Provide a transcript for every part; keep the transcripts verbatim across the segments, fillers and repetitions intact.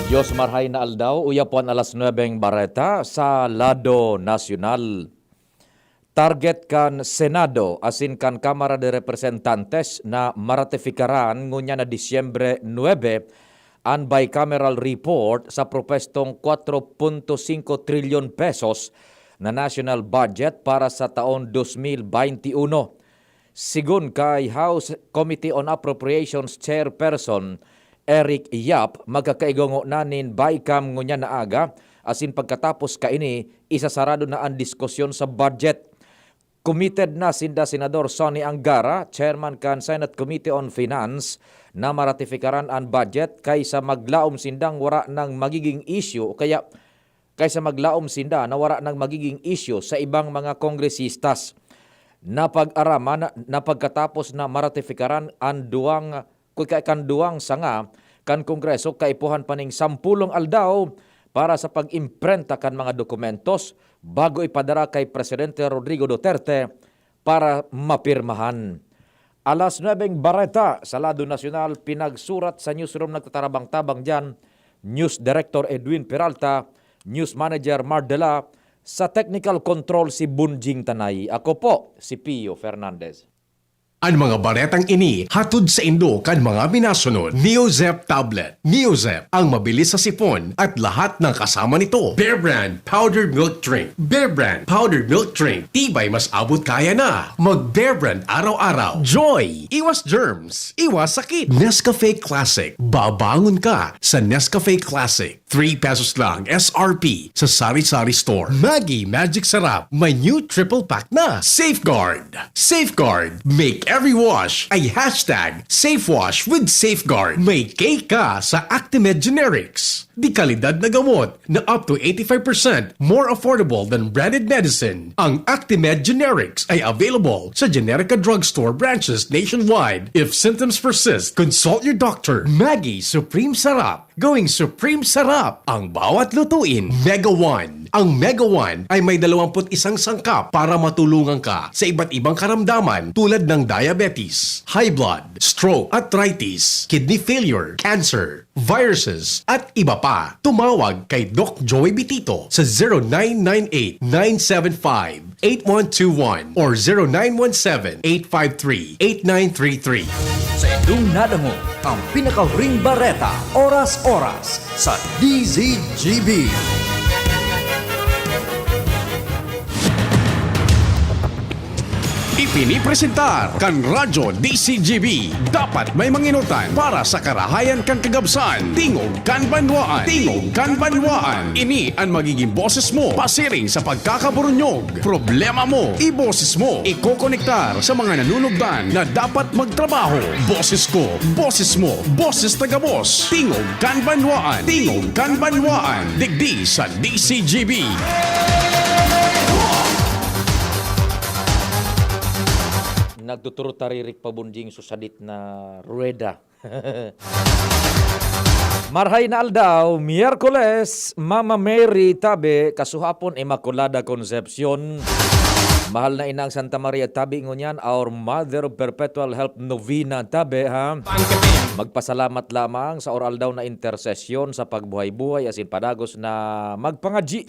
Diyos marhay na aldaw, uya po an alas nuebeng bareta sa lado nasyonal. Target kan Senado asin kan Kamara de Representantes na maratifikaran ngunyan na Disyembre nuebe an bicameral report sa propwestong kwatro punto singko trilyon pesos na national budget para sa taon dos mil baynte uno. Sigon kay House Committee on Appropriations Chairperson Eric Yap, magkakaigo ngona nin BICAM ngunyan na aga, asin pagkatapos kaini, isasarado na an diskusyon sa budget. Committed na sinda Senador Sonny Angara, chairman kan Senate Committee on Finance, na maratifikaran an budget kaysa maglaom sindang wara nang magiging issue o kaya kaysa maglaom sinda na wara nang magiging isyu sa ibang mga kongresistas. Napag-araman na pagkatapos na maratifikaran an duwang, ku-, ka-, kan duwang sanga kan Kongreso, kaipuhan pa ning sampolong aldaw para sa pag-imprenta kan mga dokumentos bago ipadara kay Presidente Rodrigo Duterte para mapirmahan. Alas nuebeng bareta sa lado nasyonal, pinagsurat sa newsroom, nagtatarabang-tabang diyan, News Director Edwin Peralta, News Manager Mardela, sa technical control si Bunjing Tanay. Ako po si Pio Fernandez. An mga baretang ini hatod saindo kan mga minasunod: Neozep Tablet. Neozep, ang mabilis sa sipon at lahat ng kasama nito. Bear Brand Powdered Milk Drink. Bear Brand Powdered Milk Drink. Tibay mas abot kaya na. Mag Bear Brand araw-araw. Joy! Iwas germs. Iwas sakit. Nescafe Classic. Babangon ka sa Nescafe Classic. Three pesos lang S R P sa sari-sari store. Maggi Magic Sarap. May new triple pack na. Safeguard. Safeguard. Make every wash a hashtag safe wash with Safeguard. May cake ka sa Actimed Generics. De kalidad na gamot na up to eighty-five percent more affordable than branded medicine. Ang Actimed Generics ay available sa Generica Drugstore branches nationwide. If symptoms persist, consult your doctor. Maggi Supreme Sarap. Going Supreme Sarap ang bawat lutuin. Mega One. Ang Mega One ay may dalawampu't isang sangkap para matulungan ka sa iba't ibang karamdaman, tulad ng diabetes, high blood, stroke, arthritis, kidney failure, cancer, viruses, at iba pa. Tumawag kay Doc Joey Bitito sa zero nine nine eight, nine seven five, eight one two one or zero nine one seven, eight five three, eight nine three three. Sa indong nadangog ang pinakahuring bareta, oras-oras, sa D Z G B. Ipinipresentar kan Radyo D Z G B. Dapat may manginotan para sa karahayan kan kagabsan. Tingog kan banwaan. Tingog kan banwaan. Ini an magiging boses mo pasiring sa pagkakaburunyog. Problema mo, iboses mo. Ikokonektar sa mga nanunugdan na dapat magtrabaho. Boses ko, boses mo, boses taga-Boss. Tingog kan banwaan. Tingog kan banwaan. Digdi sa D Z G B. Nagtuturo taririk pa, Bunjing, sa sadit na ruweda. Marhay na aldaw, Miyerkules, Mama Mary tabi, kasuhapon Immaculada Concepcion. Mahal na Inang Santa Maria tabi ngunyan, Our Mother of Perpetual Help Novena tabi, ha. Magpasalamat lamang sa oral daw na intersesyon sa pagbuhay-buhay asin padagos na magpangadyi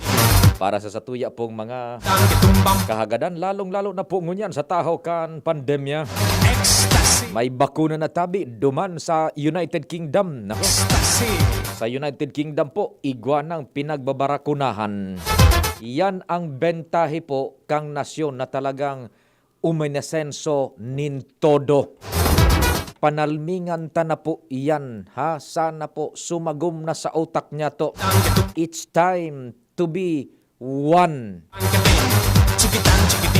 para sa satuya pong mga kahagadan, lalong-lalo na po ngunyan sa tahaw kan pandemya. May bakuna na tabi duman sa United Kingdom. Nako. Sa United Kingdom po, igwa nang pinagbabarakunahan. Yan ang bentahe po kang nasyon na talagang uminasenso nin todo. Panalmingan ta na po iyan, ha? Sana po sumagom na sa utak niya to. It's time to be one.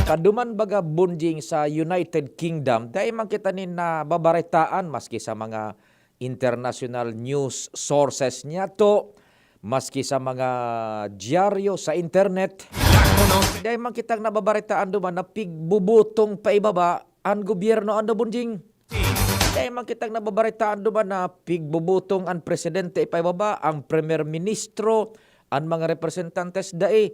Kaduman baga, Bunjing, sa United Kingdom, dai man kita nin nababaretaan maski sa mga international news sources niyato, maski sa mga dyaryo sa internet. Dai man kitang nababaretaan duman na pigbubutong paibaba an gobyerno, ano, Bunjing? Dai man kitang nababaretaan duman na pigbubutong an presidente ipaibaba, ang Premyer Ministro, an mga representantes, dai.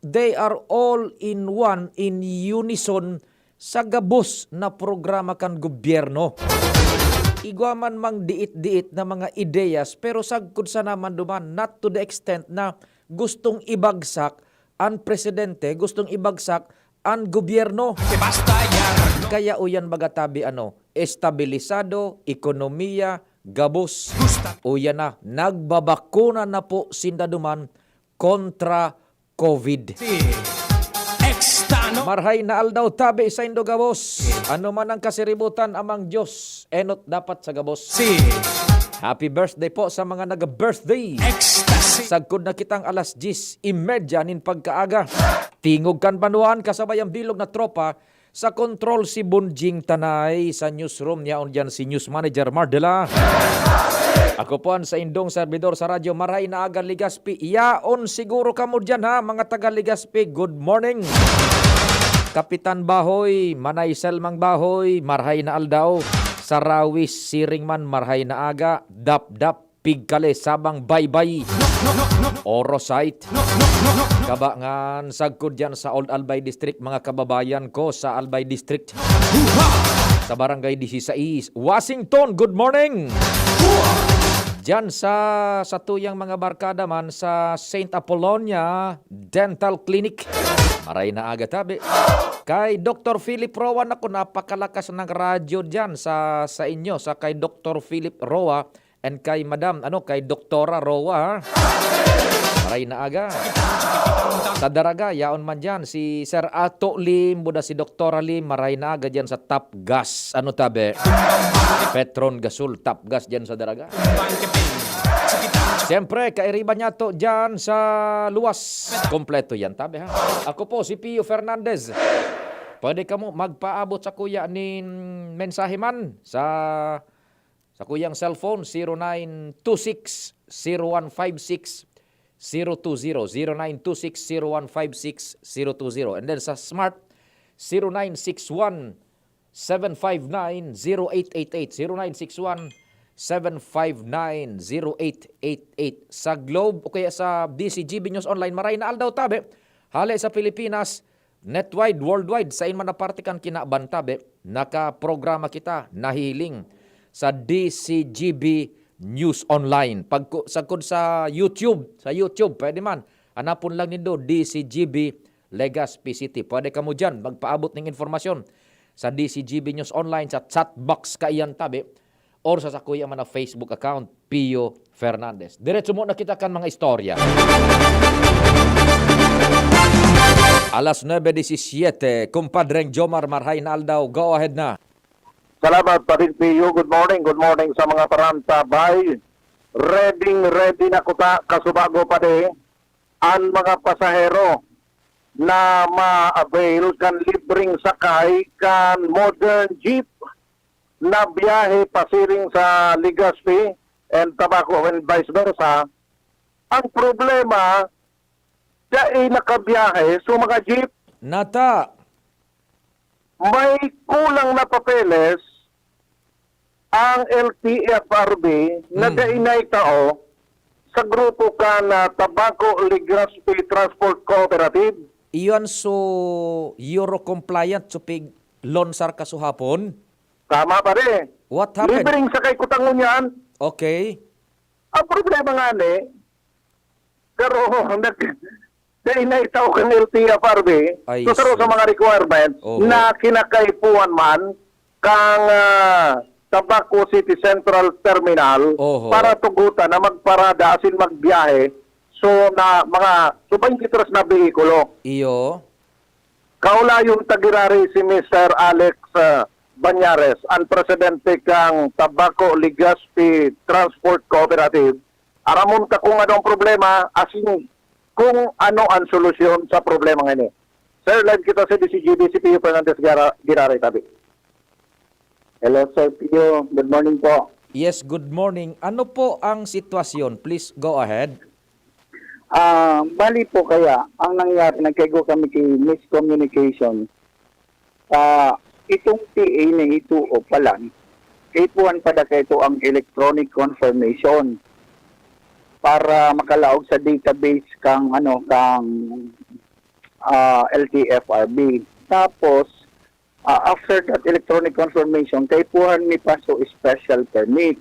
They are all in one, in unison, sa gabos na programa kan gobyerno. igwa man mang diit-diit na mga ideyas, pero sagkod sana man duman, not to the extent na gustong ibagsak an presidente, gustong ibagsak an gobyerno. Kaya uyan baga tabi ano, estabilisado, ekonomiya, gabos. Uyan na, nagbabakuna na po sinda duman kontra COVID. Marhay na aldaw tabi saindo gabos. Ano man ang kasiributan, Amang Diyos, enot dapat sa gabos. Happy birthday po sa mga nag-birthday. Sagkod na kitang alas diyes y media nin pagkaaga. Tingog kan banwaan kasabay ang bilog na tropa sa kontrol si Bonjing Tanay, sa newsroom niya on diyan si News Manager Mardela. Ako po ang saindong serbidor sa radyo, Marhay na Aga Legazpi. Yaon siguro kamo diyan ha, mga taga Legazpi. Good morning. Kapitan Bahoy, Manay Selmang Bahoy, Marhay na Aldaw. Sarawis, siring man, Marhay na Aga. Dap-dap, Pigkale, Sabang, Baybay, Orosite. Kabangan, sagkod diyan sa Old Albay District, mga kababayan ko sa Albay District. Sa Barangay Dieciséis, Washington, good morning! Diyan sa, sa tuyang mga barkada man sa Saint Apollonia Dental Clinic. Marhay na aga tabi. Kay Doktor Philip Rowan ako, napakalakas ng radyo diyan sa, sa inyo, sa kay Doktor Philip Roa. And kay Madam, ano, kay Doktora Roa, ha? Marhay na aga. Sa Daraga, yaon man diyan si Sir Ato Lim, buda si Doktora Lim, marhay na aga diyan sa Top Gas. Ano tabi? Petron Gasol, Top Gas diyan sa Daraga. Siyempre, kairiba niya to diyan sa Luwas. Kompleto yan, tabi ha. Ako po, si Pio Fernandez. Pwede kamo magpaabot sa kuya ni mensahe man sa Sa kuyang cellphone, zero nine two six, zero one five six, zero two zero, zero nine two six, zero one five six, zero two zero. And then sa Smart, zero nine six one, seven five nine, zero eight eight eight, zero nine six one, seven five nine, zero eight eight eight. Sa Globe o kaya sa D C G B News Online, maray na aldaw tabi. Hale sa Pilipinas, netwide, worldwide, sain man na parte kan kinaban tabi, nakaprograma kita, nahihiling sa D C G B News Online. Pag, sagkod sa YouTube, sa YouTube, pwede man. Hanapon lang nindo, D C G B Legazpi City. Pwede kamo dyan, magpaabot ng informasyon sa D C G B News Online, sa chat box kaiyan tabi, or sa sakuya man na Facebook account, Pio Fernandez. Diretso muna kita kan mga istorya. Alas nuebe disisiete, Kumpadreng Jomar, marhay na aldaw. Go ahead na. Salamat, Pading Pio. Good morning, good morning sa mga parantabay. Ready, ready na kuta, kasubago pa di, ang mga pasahero na ma-avail kan libreng sakay kan modern jeep na biyahe pasiring sa Legazpi and Tabaco and vice versa. Ang problema, dai nakabiyahe sa mga jeep. Nata. May kulang na papeles ang L T F R B na Mm. dai naitao sa grupo kan, ah, Tabaco Legazpi Transport Cooperative. Iyon so Euro compliant so pig loan sar kasuhapon? Tama, pare. What happened? Libreng sakay kuta ngunyan. Okay. Ang problema nga ni, pero nag-, dai naitao kan L T F R B, Ay, so, saro sa sus. mga requirements Oho. na kinakaipuhan man kang, ah, Tabaco City Central Terminal Oho. para tugutan na magparada asin magbiyahe. So, na mga, so, twenty-three na behikulo. Iyo. Kaulayon ta girari si Mister Alex, ah, Bañares, ang presidente kang Tabaco Legazpi Transport Cooperative. Aramon ta kung ano ang problema, asin kung ano ang solusyon sa problema ngani. Sir, live kita sa D C G B, si Pio Fernandez Gara-, Girare, tabi. Hello, Sir Pio. Good morning po. Yes, good morning. Ano po ang sitwasyon? Please go ahead. Ah, bali po kaya, ang nangyari, nagkaigo kami kay miscommunication. Ah, itong T A na ito o pala, kaipuhan pa da kaito ang electronic confirmation para makalaog sa database kang, ano, kang, ah, L T F R B. Tapos, Ah, after that electronic confirmation, kaipuhan mi pa so special permit.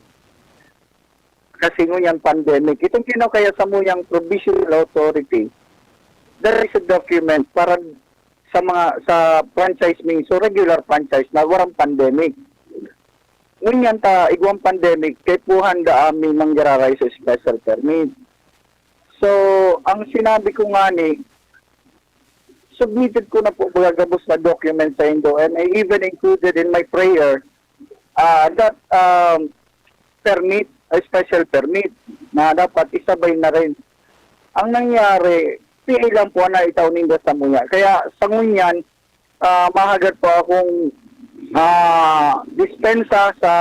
Kasi ngunyan pandemic. Itong kinao kaya samuyang provisional authority, there is a document para sa mga, sa franchise mi, so regular franchise na warang pandemic. Ngunyan ta igwang pandemic, kaipuhan da amin manggiraray sa special permit. So, ang sinabi ko ngani, submitted ko na po baga gabos na documents saindo, and I even included in my prayer, ah, that, um, permit, a special permit, na dapat isabay na rin. Ang nangyari, P A lang po na itao ninda samuya. Kaya sa ngunyan, ah, mahagad po akong, ah, dispensa sa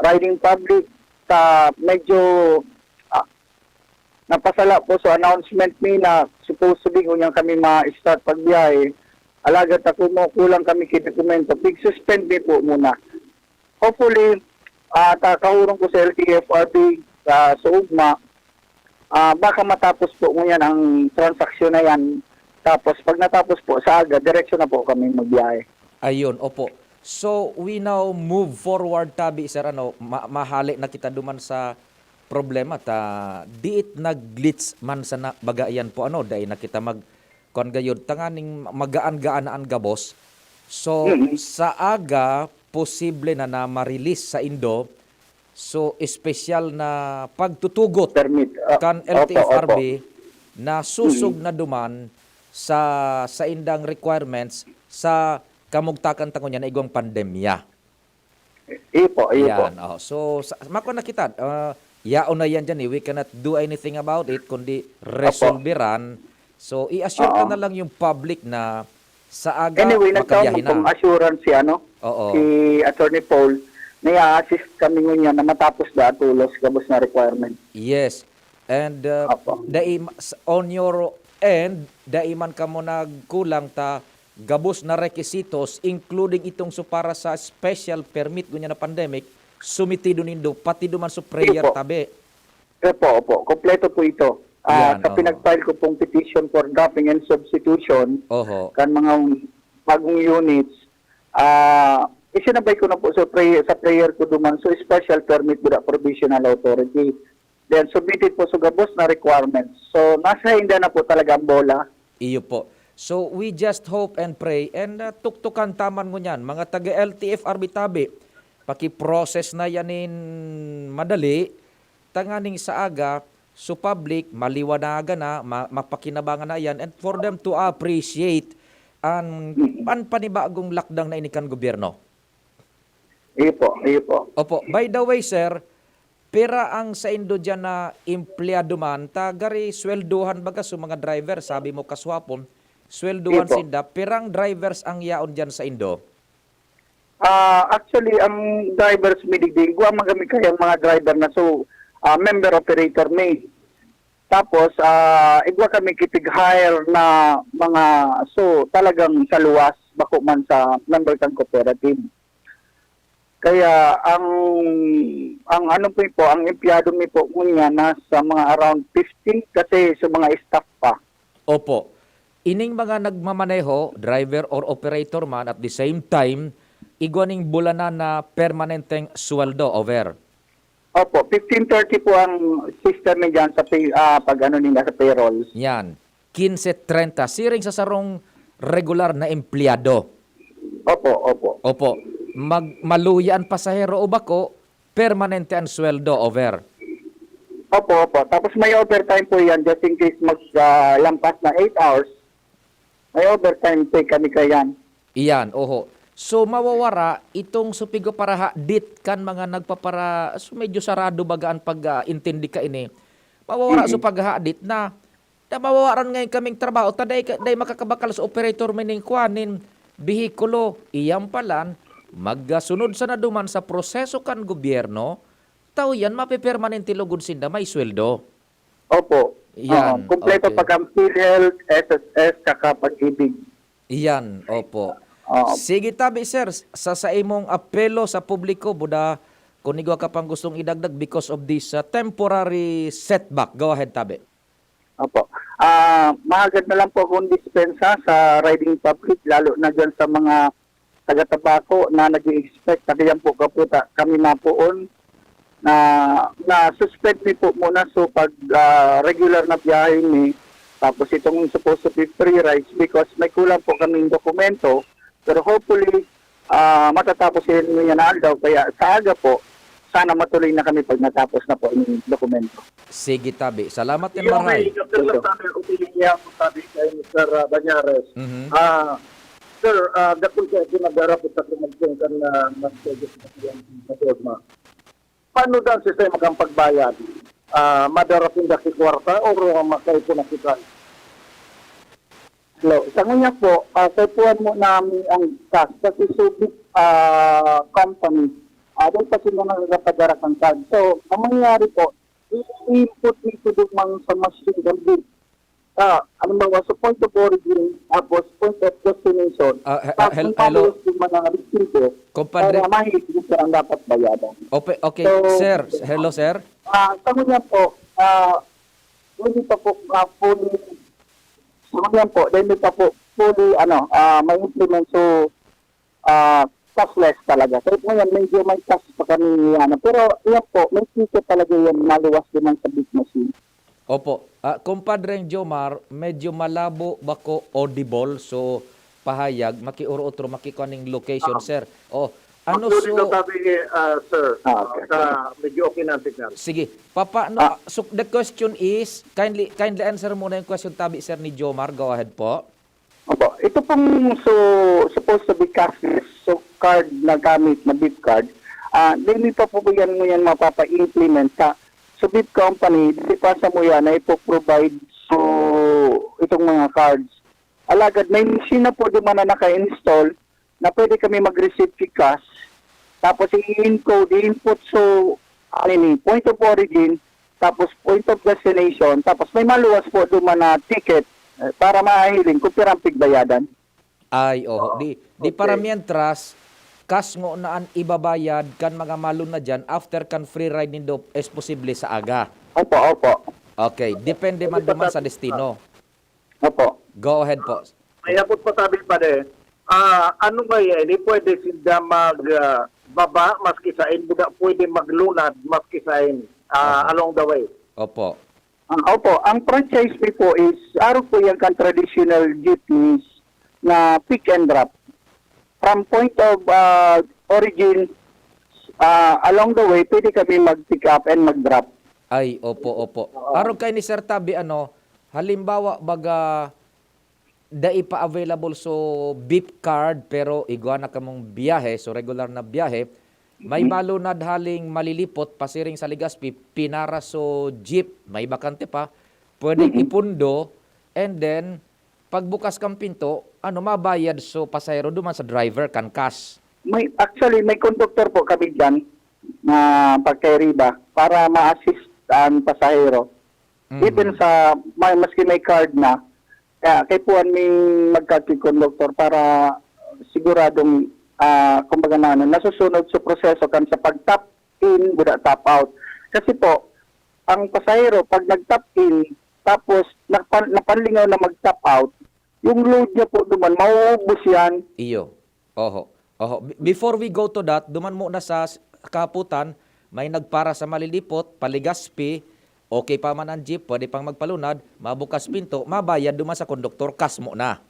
riding public sa medyo, ah, napasala po sa announcement mi na supposed to be ngunyan kami ma-start pagbiyahe. Alagad ta kumukulang kami ki dokumento, pig-suspend mi po muna. Hopefully, ah, ta kahurong ko sa L T F R B sa, sa ugma, ah, baka matapos po ngunyan ang transaksyon na yan. Tapos pag natapos po, sa aga, diretso na po kami magbiyahe. Ayun, opo. So, we now move forward, tabi, sir, ano, ma- mahali na kita duman sa problema ta diit nag-glitch man sana baga iyan po, ano, dai na kita mag kuan gayod tanganing magaan-gaan na an gabos. So, Mm. sa aga, posible na na ma-release saindo so espesyal na pagtutugot Permit. Ah, kan opo, L T F R B opo. Na susog Mm. na duman sa saindang requirements sa kamugtakan ta ngunyan na igwang pandemya. Iyo po, iyo po. Yan, oh. So, sa, makon na kita, ah, yaon na yan dyan eh. We cannot do anything about it, kundi Opo. resolveran. So, i-assure ka Oo. na lang yung public na sa aga, Anyway, nagtao makabiyahe man pong na. assurance si, ano, Oo. si Attorney Paul, na i-assist kami ngunyan na matapos na tulos gabos na requirement. Yes. And, uh, Opo. dai, s- on your end, dai man kamo nagkulang ta gabos na requisitos, including itong so para sa special permit ngunyan na pandemic, sumitido nindo, pati duman so prayer Opo. tabi. Opo, opo. Kompleto po ito. Ah, Yan, sa oho. pinag-file ko pong petition for dropping and substitution Oho. kan mga bagong units, ah, isinabay ko na po sa prayer, sa prayer ko duman, so special permit with a provisional authority. Then, submitted po sa gabos na requirements. So, nasa inda na po talaga ang bola. Iyo po. So, we just hope and pray and, ah, tuktukan taman ngunyan, mga taga L T F R B tabi, paki-process na yan in madali, tanganing sa aga, so public, maliwanagan na, ma-, mapakinabangan na yan, and for them to appreciate an, Mm. an panibagong lakdang na ini kan gobyerno. Iyo po, iyo po. Opo. By the way, sir, pira ang saindo diyan na empleyado man, ta gari sweldohan baga so mga driver, sabi mo kaswapon, sweldohan Iyo po. sinda, pirang drivers ang yaon diyan saindo? Ah, actually, ang drivers mi digdi, igwa man kami kaya mga driver na so, ah, member operator mi. Tapos, ah, igwa kami kitig-hire na mga, so, talagang sa luwas, bako man sa member kan cooperative. Kaya ang, ang ano po po, ang empleyado mi po ngunyan nasa mga around fifty kasi sa mga staff pa. Opo. Ining mga nagmamaneho, driver or operator man, at the same time, igwa ning bulanan na permanenteng sweldo, over? Opo, fifteen thirty po ang system mi diyan sa pay, ah, pag ano nila sa payroll. Yan. Quince treinta, siring sa sarong regular na empleyado. Opo, opo. Opo. Mag-, maluya an pasahero o bako, permanente an sweldo, over. Opo, opo. Tapos may overtime po yan just in case mag, ah, lampas na eight hours. May overtime pay kami kayan. Iyan, oho. So, mawawara itong supig o parahadit kan mga nagpapara-, so, medyo sarado baga an pag, ah, intindi kaini. Mawawara so Mm-mm. paghahadit na, na mawawaran ngayon kaming trabaho, ta dai ka, dai makakabakal sa operator mi ning kuan, nin behikulo. Iyan palan, magsunod sana duman sa proseso kan gobyerno, ta uyan mapepermanente lugod sinda may sweldo. Opo. Yan, Oo, kompleto okay. pag ang PhilHealth, S S S, saka Pag-ibig. Iyan, opo. Oo. Sige tabi, sir, sa, sa imong apelo sa publiko, buda, kung igwa ka pang gustong idagdag because of this, uh, temporary setback. Go ahead, tabi. Opo. Ah, mahagad na lang po akong dispensa sa riding public, lalo na diyan sa mga taga-Tabaco na nag-i-expect na diyan po kaputa kami mapoon. Na, na-suspend mi po muna so pag, ah, regular na biyahe mi, tapos itong supposed to be free rides because may kulang po kaming dokumento. Pero hopefully, ah, matatapos yan ngayon na aldaw. Kaya sa aga po, sana matuloy na kami pag natapos na po yung dokumento. Sige, tabi. Salamat, Yung Marhay. Helicopter lang Ito. Sabi, opinion niya, kung sabi kay Mister Banyares. Mhm. Ah, sir, ah, dapol siya, ito nagharap sa kumagpong kan na nagtagos na siyang sa forma. Paano daw ang sistema kan pagbayad? Ah, madarating na si kwarta o makaipon na kita? Hello, sa ngunyan po, ah, kaipuhan mo namin ang cash kasi Subic, ah, company, ah, doon pa sila nakakapadara ng card. So, ang mangyayari po, i-input nito doon sa machine, ah, halimbawa, sa point of origin, tapos point of destination, Ah, he- tapos hel- ang hello? Tapos yung mga resibo, Compadre? Para mahilig sa ang dapat bayadan. Ope-, okay, So, sir. Hello, sir. Ah, sa ngunyan po, ah, hindi pa po, ah, fully, sa ngunyan po, dahil hindi pa po fully, ano, ah, may implement. So, ah, cashless talaga. So, ngayon, medyo may cash pa kami, ano. Pero, yan po, may ticket talaga yan, maluwas din ang sa Big Machine. Opo. Ah, Compadre Jomar, medyo malabo bako audible. So, pahayag, makioro-otro, makikua ning location, Ah. sir. Oh, ano Actually, so sabi ni, ah, sir, Ah, okay, ah, okay. Medyo okay na ang signal. Sige. Papa, no, Ah. ah, so the question is, kindly, kindly answer muna yung question tabi, sir, ni Jomar. Go ahead po. Opo. Ito pong so, supposed to be cashless, so card na gamit na beep card, ah, dili pa po yan ngayon mapapa-implement sa, sa beep company, di pa sa muya na ipo-provide so itong mga cards. Alagad may machine na po di man na naka-install na pwede kami mag-receive ki cash, tapos i-encode, i-input so, ano ni, point of origin, tapos point of destination, tapos may maluwas po duman na ticket, eh, para mahiling kung pirang pigbayadan. Ay, oho. Di, di para Okay. mientras, cash ngona an ibabayad kan mga malunad diyan after kan free ride nindo is posible sa aga. Opo, opo. Okay, depende man Hindi pa duman sa sabi- destino. Opo. Go ahead po. May hapot pa sabi pa de, ah, ano ba yan? Hindi pwede sinda mag, ah, baba, maski sa inyo na pwede maglunad, maski sa in, ah, Opo. along the way. Opo. Ah, opo, ang franchise fee po is, arog po yan kan traditional jeepneys na pick and drop. From point of, ah, origin, ah, along the way, pwede kami mag-pick up and mag-drop. Ay, opo, opo. Oo. Arog kay ni Sir Tabi, ano, halimbawa, baga, dai pa available so beep card, pero igwa na kamong biyahe, so regular na biyahe, may Mhm. malunad haling Malilipot, pasiring sa Legazpi, pinara so jeep, may bakante pa, pwedeng Mhm. ipundo, and then, pagbukas kang pinto, ano, mabayad so pasahero duman sa driver kan cash. May, actually, may conductor po kami dyan na pagkairiba para ma-assist ang pasahero. Mhm. Even sa, may, maski may card na, kaya kaipuhan mi magkakig-conductor para siguradong, ah, kumbaga na, ano, nasusunod sa proseso kan sa pag-tap in, buda tap out. Kasi po, ang pasahero, pag nag-tap in, tapos napan-, napanlingaw na mag-tap out, yung load niya po duman, mauubos yan. Iyo. Oho. Oho. Be-, before we go to that, duman muna sa s-, kahapotan, may nagpara sa Malilipot, pa Legazpi, okay pa man ang jeep, pwede pang magpalunad, mabukas pinto, mabayad duman sa konduktor, cash muna.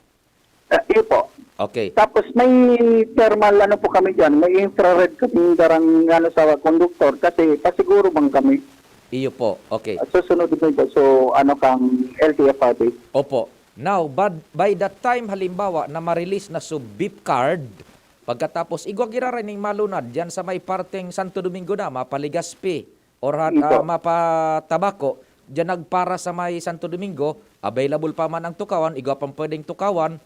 Ah, iyo po. Okay. Tapos may thermal, ano po kami dyan, may infrared kaming darang, ano, sa konduktor kasi pasiguro man kami. Iyo po. Okay. Ah, susunod mo ito. So, ano kang L T F R B? Opo. Now, but by the time, halimbawa, na ma-release na so beep card, pagkatapos, igwa giraray ning malunad dyan sa may parteng Santo Domingo na, mapa Legazpi, or ha-, Ito. ah, mapa Tabaco, dyan nagpara sa may Santo Domingo, available pa man ang tukawan, igwa pang pwedeng tukawan,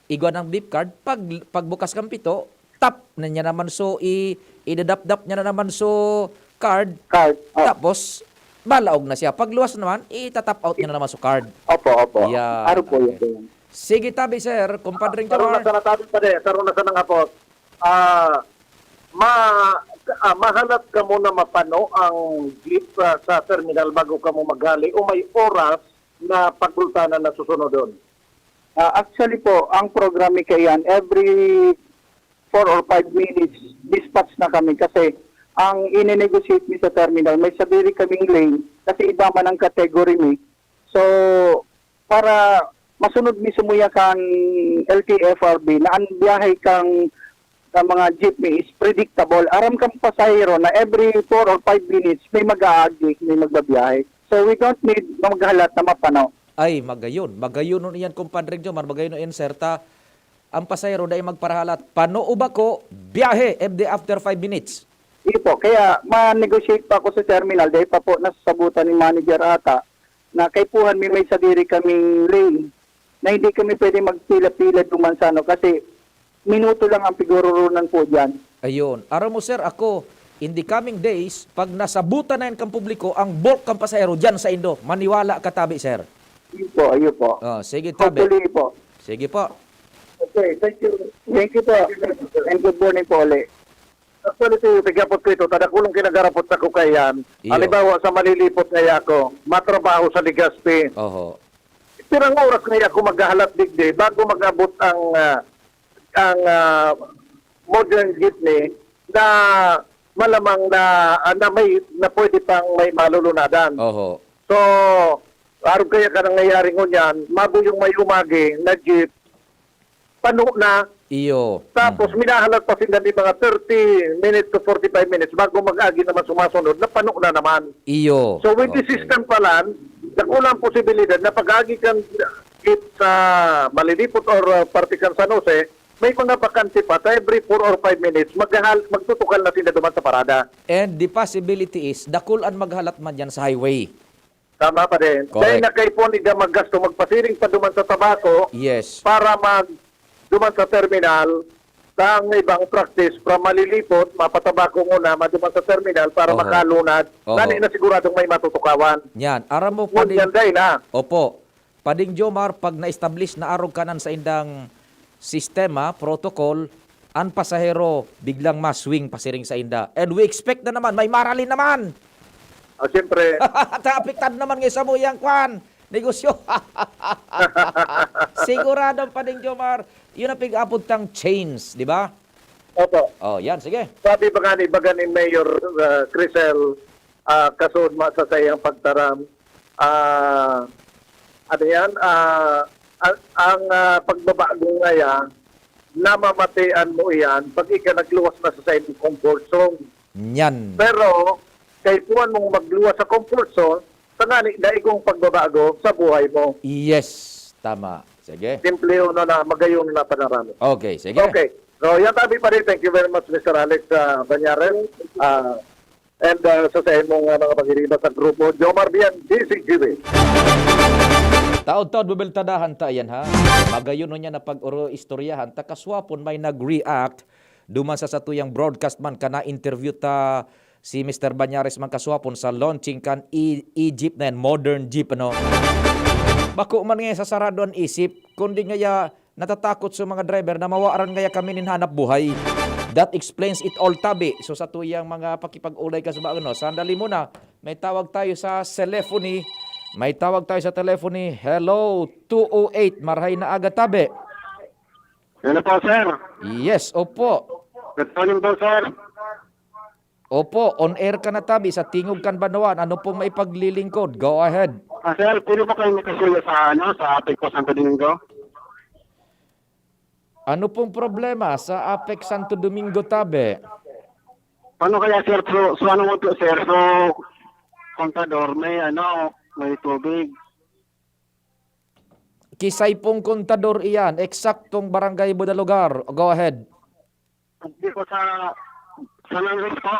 igwa ng beep card, pag, pagbukas kang pito, tap na niya naman so, i-, idadapdap niya na naman so card, Card, oh. tapos, balaog na siya. Pagluwas naman, itatap out niya na naman so card. Opo, opo. Yan, Araw po okay. yun. Sige, tabi, sir. Compadre Sa Jomar. Runa, sa natabi pa de, sa Runa, sa nangapos. Ah, ma-, ah, mahalat kamo na mapano ang jeep, ah, sa terminal bago kamo maghali o may oras na pagultanan na susunodon? Ah, actually po, ang program mi kaiyan, every four or five minutes, dispatch na kami kasi ang ine-negotiate mi sa terminal, may sadiri kaming lane kasi iba man ang category mi. So, para masunod mi sumuya kan L T F R B na ang biyahe kan, kan mga jeepney is predictable. Aram kan pasahero na every four or five minutes may mag-aagi, may magbabiyahe. So, we don't need maghalat na mapano. Ay, magayon. Magayon nun iyan, Compadre Jomar. Magayon nun iyan, sir. Ta, ang pasahero dai magparahalat. Pano o bako, biyahe every after five minutes. Iyo po. Kaya ma-negotiate pa ako sa terminal. Dahil pa po nasasabutan ni manager ata na kaipuhan mi may sadiri kaming lane na hindi kami pwede magpila-pila duman sa ano kasi minuto lang ang pighururunan po diyan. Ayun. Aram mo, sir, ako, in the coming days, pag nasabutan na yan kang publiko, ang bulk kang pasahero diyan sa Indo, maniwala ka tabi, sir. Iyo po, iyo po. Oh, sige, tabi. Hopefully po. Sige po. Okay, thank you. Thank you po. And good morning po ulit. Actually, ti-, tigyapot ko ito, tadakulong kinagarapot sa kukayan. Iyo. Halimbawa, sa Malilipot ngaya ako, matrabaho sa Legazpi. Oho. Pirang oras ngaya ako maghahalat digdi bago mag-abot ang, ah, ang, ah, modern jeepney na malamang na, ah, na may, na pwede pang may malulunadan. Oho. So, arog kaya ka nangyayari ngunyan, mabuyong may umagi na jeep, pano na. Iyo. Tapos, mhm, minahalat pa sila ni mga thirty minutes to forty-five minutes bago mag-agi naman sumasunod na pano na naman. Iyo. So, with the, okay, system pa lang, dakula ang posibilidad na pag-agi kang jeep sa Malilipot or, uh, parte kang San Jose, may mga bakante pa. Sa every four or five minutes, maghahal-, magtutukal na sila duman sa parada. And the possibility is, dakul an maghalat man yan sa highway. Tama pa din. Correct. Dahil nakaipon, iga maggasto, magpasiring pa duman sa Tabaco, yes, para mag-, duman sa terminal, sa ang ibang practice, from Malilipot, mapatabako muna, maduman sa terminal para, oho, makalunad. Oho. Nani na siguradong may matutukawan. Yan. Aram mo, ngunyan, Pading, dai na. Opo. Pading Jomar, pag na-establish na arog kanan sa indang sistema, protocol, an pasahero biglang ma-swing pasiring sainda. And we expect na naman, may marali naman. Ah, siyempre. Apektado naman nga sa muyang kwan, negosyo. Sigurado, Pading Jomar, yun ang pig-apod tang change, di ba? Opo. Oh, yan, sige. Sabi ba nga ni, baga ni Mayor, uh, Crisel, ah, kasod ma sa saiyang pagtaram, ah, ano yan, ah, ang, ang, ah, pagbabago ngaya, namamatean mo iyan pag ika nagluwas na sa saimong comfort zone. Nyan. Pero, kaipuhan mong magluwas sa comfort zone, tangani, daigong pagbabago sa buhay mo. Yes, tama. Sige. Simple yun na, na magayon na panarami. Okay, sige. Okay. So, yan tabi pa rin. Thank you very much, Mister Alex, ah, Banyares. Ah, and, ah, sa, sa imong, ah, mga pagiriba sa grupo, Jomar Bian, D C G B. Taod-taod, bubeltadahan ta yan, ha? Magayon niya na pag-oro-istoryahan, ta kaswapon may nag-react duman sa satuyang broadcast man, ka na-interview ta si Mister Banyares man kaswapon sa launching kan e-, e-jeep na yan, modern jeep, ano? Bako man nga sasarado an isip, kundi ngaya natatakot sa mga driver na mawaran ngaya kami nin hanap buhay. That explains it all, tabi. So, sa tuyang mga pakipag-ulay ka sa mga ano, sandali muna. May tawag tayo sa telephony. May tawag tayo sa telephony. Hello, two oh eight. Marhay na aga, tabi. Hello po, sir. Yes, opo. Good morning po, sir. Opo, on air ka na, tabi, sa Tingog kan Banwaan. Ano pong maipaglilingkod? Go ahead. Ah, sir, pwede po kayo makasuyo sa, ano, sa Apex po Santo Domingo? Ano pong problema sa Apex Santo Domingo, tabi? Paano kaya, sir? So, so ano mo po, sir? So, Contador, may ano, may tubig. Kisay pong Contador iyan, eksaktong barangay buda lugar. Go ahead. Hindi po sa San Andres po,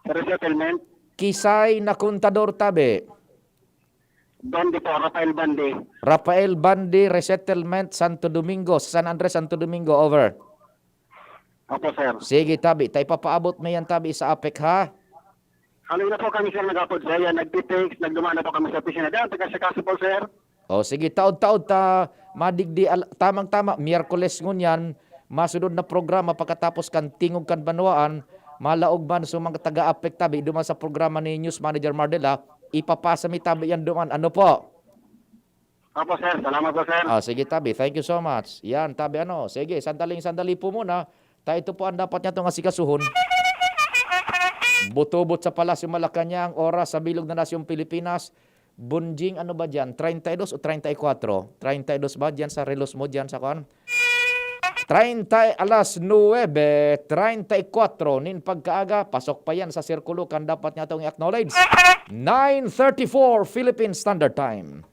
sa resettlement. Kisay na Contador, tabi? Bande po, Rafael Bande. Rafael Bande, resettlement, Santo Domingo, San Andres, Santo Domingo, over. Opo, sir. Sige, tabi. Ta ipapaabot mo yan, tabi, sa Apex, ha? Kanina po kami, sir, nag-apod sa yan. Nagtitext, nagdumaan na po kami sa opisina. Diyan, taga sa kaso po, sir. O, sige, taod-taod ta madigdi al-, tamang-tama, Miyerkules ngunyan, masunod na programa pakatapos kan Tingog kan Banwaan, malaog man sa mga taga-Apex, tabi, duman sa programa ni News Manager Mardel, ha? Ipapasa mi, tabi, yan duman. Ano po? Opo, sir. Salamat po, sir. Ah, sige, tabi. Thank you so much. Yan, tabi ano. Sige, sandaling-sandali po muna. Ta ito po ang dapat niya itong asikasuhon. Butubot sa Palasyo Malacañang, oras sa bilog na nasyong Pilipinas. Bunjing, ano ba dyan? Treinta y dos o treinta y cuatro? Treinta y dos ba dyan sa relos mo dyan sa kwan? Treinta, alas nuebe treinta y cuatro nin pagkaaga, pasok pa yan sa sirkulo kan dapat niya itong i-acknowledge. Nine thirty-four Philippine Standard Time.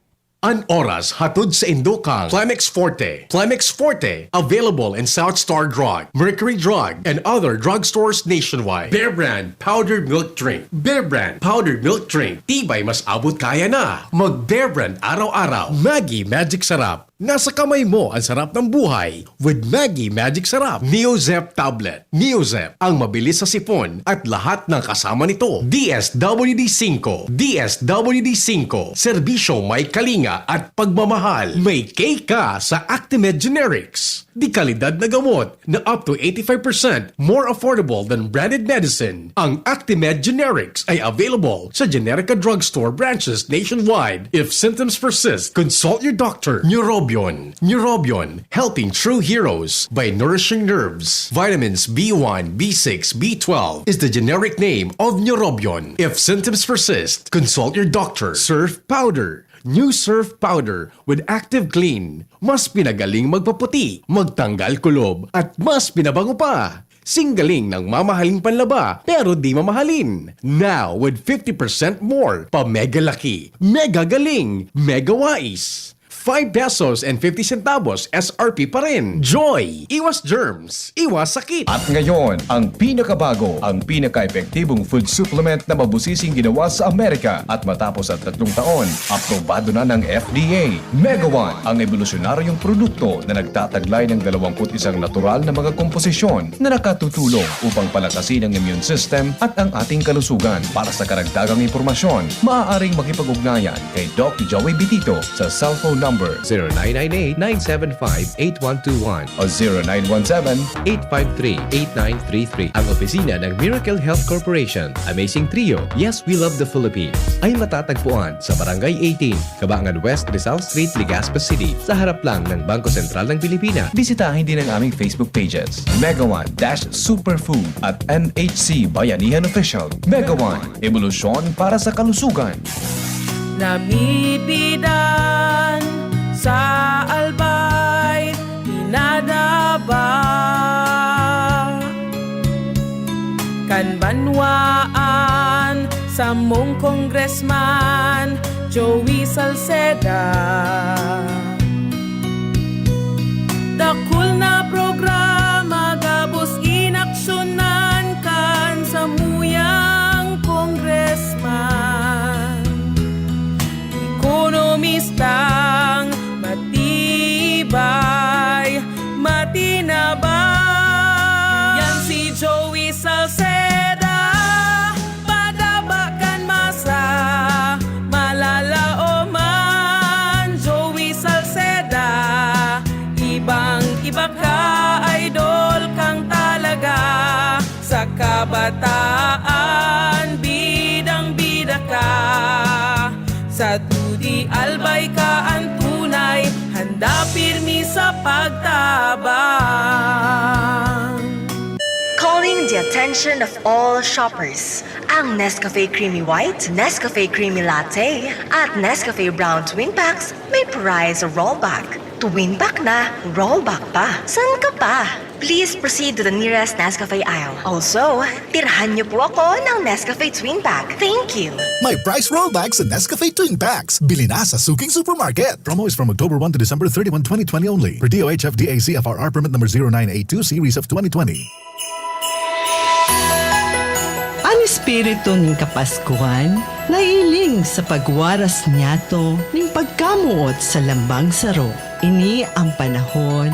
An oras hatod sa indo kan Clemex Forte. Clemex Forte, available in South Star Drug, Mercury Drug, and other drugstores nationwide. Bear Brand Powdered Milk Drink. Bear Brand Powdered Milk Drink. Tibay mas abot kaya na. Mag Bear Brand araw-araw. Maggi Magic Sarap. Nasa kamay mo ang sarap ng buhay with Maggi Magic Sarap. Neozep Tablet. Neozep, ang mabilis sa sipon at lahat ng kasama nito. D S W D five, D S W D five, serbisyo may kalinga at pagmamahal. May K ka sa Actimed Generics. Dekalidad na gamot na up to eighty-five percent more affordable than branded medicine. Ang Actimed Generics ay available sa Generica Drugstore branches nationwide. If symptoms persist, consult your doctor. Neurobion. Neurobion, helping true heroes by nourishing nerves. Vitamins B one, B six, B twelve is the generic name of Neurobion. If symptoms persist, consult your doctor. Surf Powder. New Surf Powder with Active Clean. Mas pinagaling magpaputi, magtanggal kulob, at mas pinabango pa. Singgaling ng mamahaling panlaba, pero di mamahalin. Now, with fifty percent more, pa mega laki, mega galing, mega wais. Five pesos and fifty centavos S R P pa rin. Joy! Iwas germs, iwas sakit. At ngayon, ang pinakabago, ang pinaka-epektibong food supplement na mabusising ginawa sa Amerika at matapos ang tatlong taon, aprobado na ng F D A. Mega One, ang ebolusyonaryong produkto na nagtataglay ng dalawampu't isang natural na mga komposisyon na nakatutulong upang palakasin ang immune system at ang ating kalusugan. Para sa karagdagang impormasyon, maaaring makipag-ugnayan kay Doc Joey Bitito sa cellphone number zero nine nine eight, nine seven five, eight one two one o zero nine one seven, eight five three, eight nine three three. Ang opisina ng Miracle Health Corporation, Amazing Trio, Yes, We Love the Philippines, ay matatagpuan sa Barangay eighteen, Kabangan West, Rizal Street, Legazpi City, sa harap lang ng Bangko Sentral ng Pilipinas. Bisitahin din ang aming Facebook pages, Mega One dash Superfood at N H C Bayanihan Official. Mega One, ebolusyon para sa kalusugan. Namipidan sa Albay, pinadaba kan banwaan, samong Congressman Joey Salceda. Dakul na programa gabos inaksyonan kan samuyang congressman. Ekonomistang matibay, matinabang. Yan si Joey Salceda, padaba kan masa, malalaoman. Joey Salceda, ibang-iba ka, idol kang talaga. Sa kabataan, bidang-bida ka. Sa dudi, Albay ka an tunay, handa pirmi sa pagtabang. Calling the attention of all shoppers. Ang Nescafe Creamy White, Nescafe Creamy Latte, at Nescafe Brown Twin Packs may prize rollback. Twin pack na, rollback pa. San ka pa? Please proceed to the nearest Nescafe aisle. Also, tirhan niyo po ako ng Nescafe Twin Pack. Thank you. May price rollback sa Nescafe Twin Packs. Bili na sa suking supermarket. Promo is from October one to December thirty-one, twenty twenty only. Per D O H F D A C F R R permit number zero nine eight two series of twenty twenty. An espiritu nin Kapaskuhan nahihiling sa pagwaras niyato nin pagkamoot sa lambang saro. Ini an panahon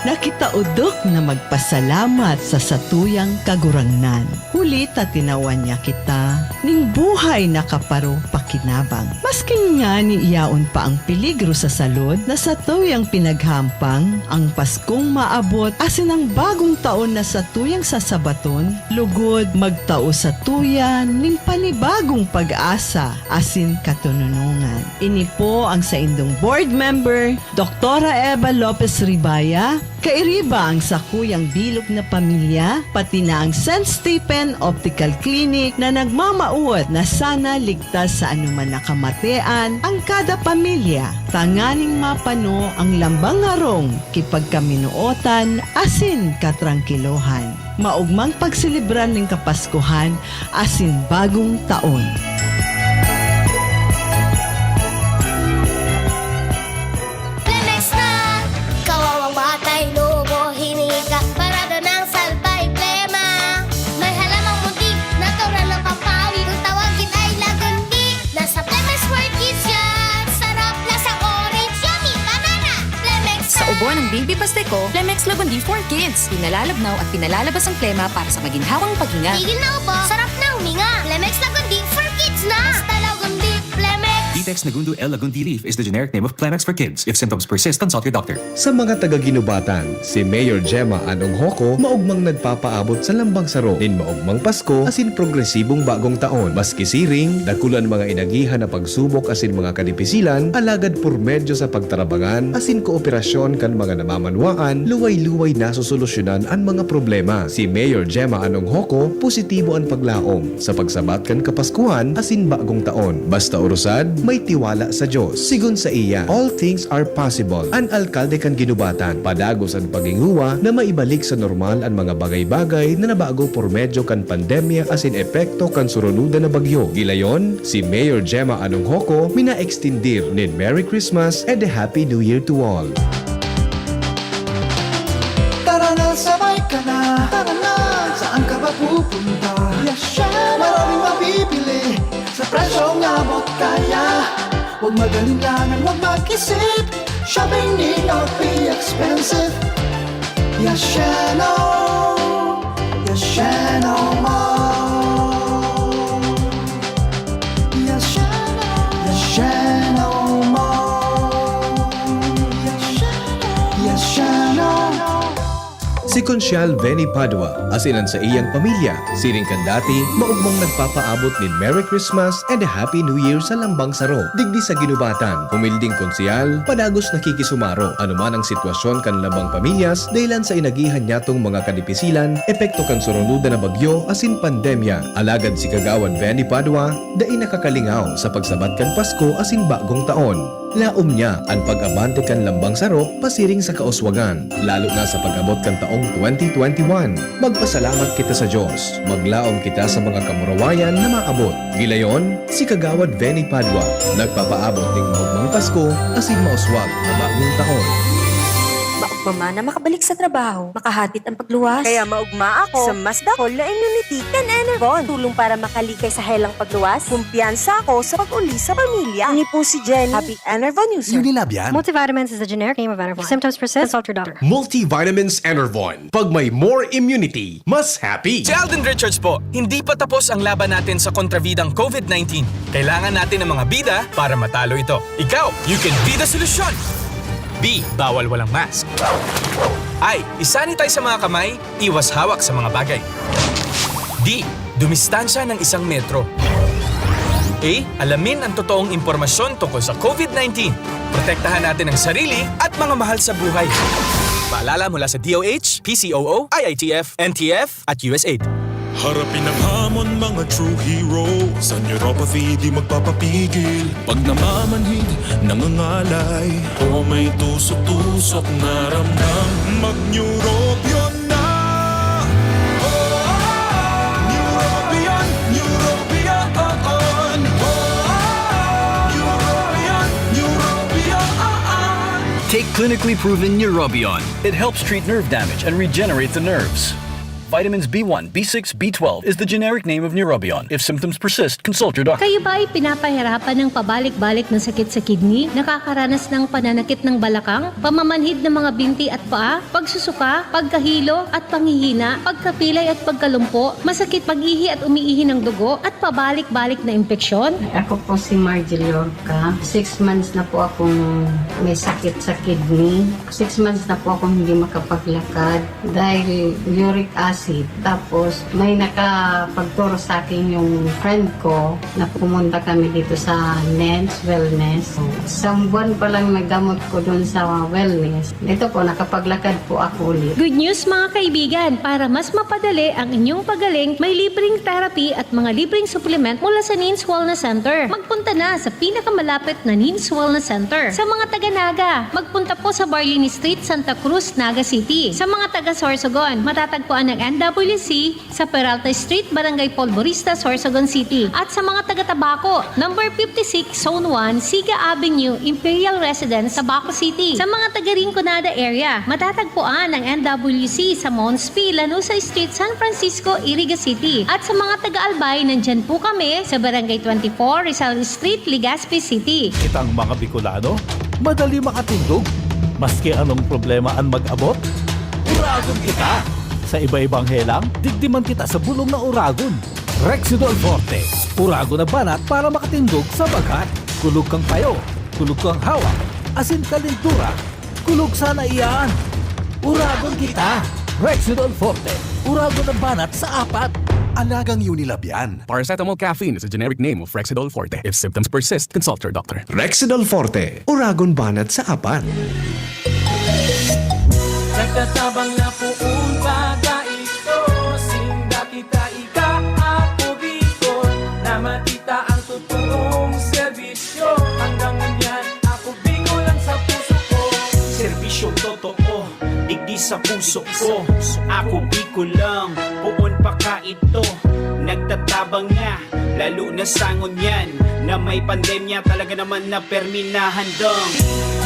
na kita odok na magpasalamat sa satuyang Kagurangnan. Huli ta tinawan niya kita ning buhay na kaparo pakinabang. Maskin ngani yaon pa ang peligro sa salud na satuyang pinaghampang, ang Paskong maabot asin ang Bagong Taon na satuyang sasabaton, lugod magtao satuya nin panibagong pag-asa asin katononongan. Ini po ang saindong board member, Doktora Eva Lopez Ribaya, kairiba ang sakuyang bilog na pamilya, pati na ang Saint Stephen Optical Clinic na nagmamawot na sana ligtas sa anuman na kamatean ang kada pamilya, tanganing mapano ang lambang harong ki pagkaminootan asin katrangkilohan. Maogmang pagselebrar nin Kapaskuhan asin Bagong Taon. Clemex na! Kawawang batay, lobo, hininga, parada ng salbay, plema. May halamang muntik, natural ng pampawi. Kung tawagin ay lagundi, nasa Clemex for Kids yan. Sarap, lasang orange, yummy, banana. Clemex Sa na! Ubo ng Baby Pasteco, Clemex Lagundi for Kids. Pinalalabnaw at pinalalabas ang plema para sa maginhawang paghinga. Tigil na ubo, sarap na huminga. Clemex Lagundi for Kids na! Basta Lagundi, Clemex! Vitex Nagundo L Lagundi Leaf is the generic name of Clemex for Kids. If symptoms persist, consult your doctor. Sa mga taga-Guinobatan, si Mayor Gemma Anong Hoco maogmang nagpapaabot sa lambang saro nin maogmang Pasko asin progresibong Bagong Taon. Maski siring, dakul an mga inagihan na pagsubok asin mga kadipisilan, alagad por medyo sa pagtarabangan asin kooperasyon kan mga namamanwaan, luway-luway nasosolusyonan an mga problema. Si Mayor Gemma Anong Hoco, positibo an paglaom sa pagsabat kan Kapaskuhan asin Bagong Taon. Basta orosad, may tiwala sa Dios. Sigon saiya, all things are possible. An alkalde kan Guinobatan, padagos an paghingowa na maibalik sa normal an mga bagay-bagay na nabago por medyo kan pandemya asin epekto kan surunodan na bagyo. Gilayon, si Mayor Gemma Anong Hoco minaekstindir nin Merry Christmas and a Happy New Year to all. Tara na, sabay ka na. Tara na, saan ka ba pupunta? Yasha! Maraming mabibili sa presyong abot kaya. Huwag mag-alinlangan, huwag mag-isip. Shopping need not be expensive. Yashano, Yashano Mall. Yashano, Yashano Mall. Yashano, Yashano. Si Konsyal Benny Padua asin an saiyang pamilya, siring kan dati, maogmang nagpapaabot nin Merry Christmas and a Happy New Year sa lambang saro. Digdi sa Guinobatan, humilding konsyal, padagos nakikisumaro, anuman ang sitwasyon kan lambang pamilyas, dahelan sa inagihan niyatong mga kadipisilan, epekto kan surunodan na bagyo asin pandemya. Alagad si Kagawad Benny Padua, dai nakakalingaw sa pagsabat kan Pasko asin Bagong Taon. Laom niya an pag-abante kan lambang saro pasiring sa kauswagan, lalo na sa pag-abot kan taong twenty twenty-one. Magpasalamat kita sa Dios, maglaom kita sa mga kamurawayan na maabot. Gilayon, si Kagawad Benny Padua, nagpapaabot ning maogmang Pasko asin mauswag na Bagong Taon. Maogma man na makabalik sa trabaho, makahatid ang pagluwas. Kaya maogma ako sa mas dakul na immunity kan Enervon. Tulong para makalikay sa helang pagluwas. Kumpiyansa ako sa pag-uli sa pamilya. Ini po si Jenny. Happy Enervon user. Unilabian. Multivitamins is a generic name of Enervon. If symptoms persist, consult your doctor. Multivitamins Enervon. Pag may more immunity, mas happy. Si Alden Richards po, hindi pa tapos ang laban natin sa kontrabidang covid nineteen. Kailangan natin ng mga bida para matalo ito. Ikaw, you can be the solution! B, bawal walang mask. I, isanitize sa mga kamay, iwas hawak sa mga bagay. D, dumistansya ng isang metro. A, alamin ang totoong impormasyon tungkol sa covid nineteen. Protektahan natin ang sarili at mga mahal sa buhay. Paalala mula sa D O H, P C O O, I I T F, N T F, at U S A I D. Harapin ang hamon, mga true hero. Sa neuropathy, di magpapapigil. Pag namamanhid, nangangalay, o may tusok-tusok na ramdam, mag-Neurobion na! Neurobion, Neurobion, Neurobion, Neurobion. Take clinically proven Neurobion. It helps treat nerve damage and regenerate the nerves. Vitamins B one, B six, B twelve is the generic name of Neurobion. If symptoms persist, consult your doctor. Kayo ba ay pinapahirapan ng pabalik-balik na sakit sa kidney? Nakakaranas ng pananakit ng balakang, pamamanhid ng mga binti at paa, pagsusuka, pagkahilo at panghihina, pagkapilay at pagkalumpo, masakit pag-ihi at umiihi ng dugo, at pabalik-balik na impeksyon? Ako po si Margie Lorca. Six months na po akong may sakit sa kidney. Six months na po akong hindi makapaglakad dahil uric acid. Tapos may nakapagturo sa akin yung friend ko na pumunta kami dito sa Nens Wellness. Isang buwan pa lang nagamot ko doon sa wellness. Ito po, nakapaglakad po ako ulit. Good news, mga kaibigan! Para mas mapadali ang inyong pagaling, may libreng therapy at mga libreng supplement mula sa Nens Wellness Center. Magpunta na sa pinakamalapit na Nens Wellness Center. Sa mga taga Naga, magpunta po sa Barlini Street, Santa Cruz, Naga City. Sa mga taga Sorsogon, matatagpuan ang N W C sa Peralta Street, Barangay Polvorista, Sorsogon City. At sa mga taga Tabaco, number fifty-six, Zone one, Siga Avenue, Imperial Residence, Tabaco City. Sa mga taga Rinconada area, matatagpuan ang N W C sa Mons P, Lanuza Street, San Francisco, Iriga City. At sa mga taga Albay, nandyan po kami sa Barangay twenty-four, Rizal Street, Legazpi City. Kitang mga Bicolano, madali makatindog. Maski anong problema an mag-abot, uragon kita. Sa iba-ibang helang, digdi man kita sa bulong na uragon. Rexidol Forte, uragon na banat para makatindog sa bagat. Kulog kang payo, kulog kang hawak, asin kalentura, kulog sana iyan. Uragon kita! Rexidol Forte, uragon na banat sa apat. Alagang Unilab yan. Paracetamol caffeine is a generic name of Rexidol Forte. If symptoms persist, consult your doctor. Rexidol Forte, uragon banat sa apat. Nagtatabang na poon pa dai ko, sinda kita ika, Ako Bicol, na matita ang totoong serbisyo. Hanggang ngunyan, Ako Bicol lang sa puso ko. Serbisyong totoo, digdi sa puso ko. Ako Bicol lang, poon pa kaidto. Nagtatabang na, lalo na sa ngunyan na may pandemya, talaga naman na permi na handang.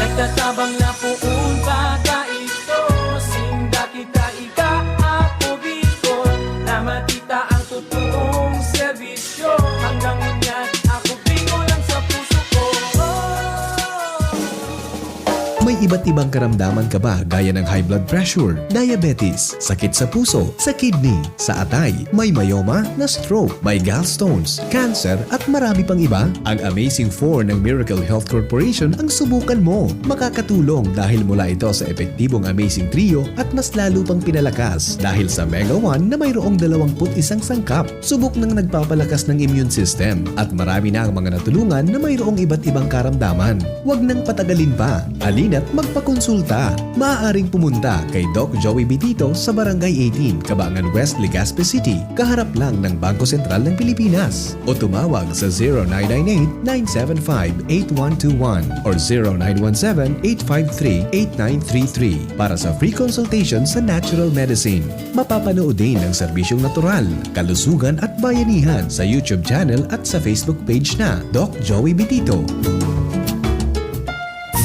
Nagtatabang na poon pa dai ko, sinda kita ika, Ako Bicol, na matita ang totoong serbisyo. Hanggang ngunyan, Ako Bicol lang sa puso ko. May iba't ibang karamdaman ka ba, gaya ng high blood pressure, diabetes, sakit sa puso, sa kidney, sa atay, may myoma, na stroke, may gallstones, cancer, at marami pang iba? Ang Amazing four ng Miracle Health Corporation ang subukan mo. Makakatulong dahil mula ito sa epektibong Amazing Trio at mas lalo pang pinalakas dahil sa Mega one na mayroong dalawampu't isang sangkap. Subok nang nagpapalakas ng immune system at marami na ang mga natulungan na mayroong iba't ibang karamdaman. Huwag nang patagalin pa. Halina't magpakonsulta. Maaaring pumunta kay Doc Joey Bitito sa Barangay eighteen, Cabangan West, Legazpi City, kaharap lang ng Bangko Sentral ng Pilipinas. O tumawag sa zero nine nine eight, nine seven five, eight one two one or zero nine one seven, eight five three, eight nine three three para sa free consultation sa natural medicine. Mapapanood din ang serbisyong natural, kalusugan at bayanihan sa YouTube channel at sa Facebook page na Doc Joey Bitito.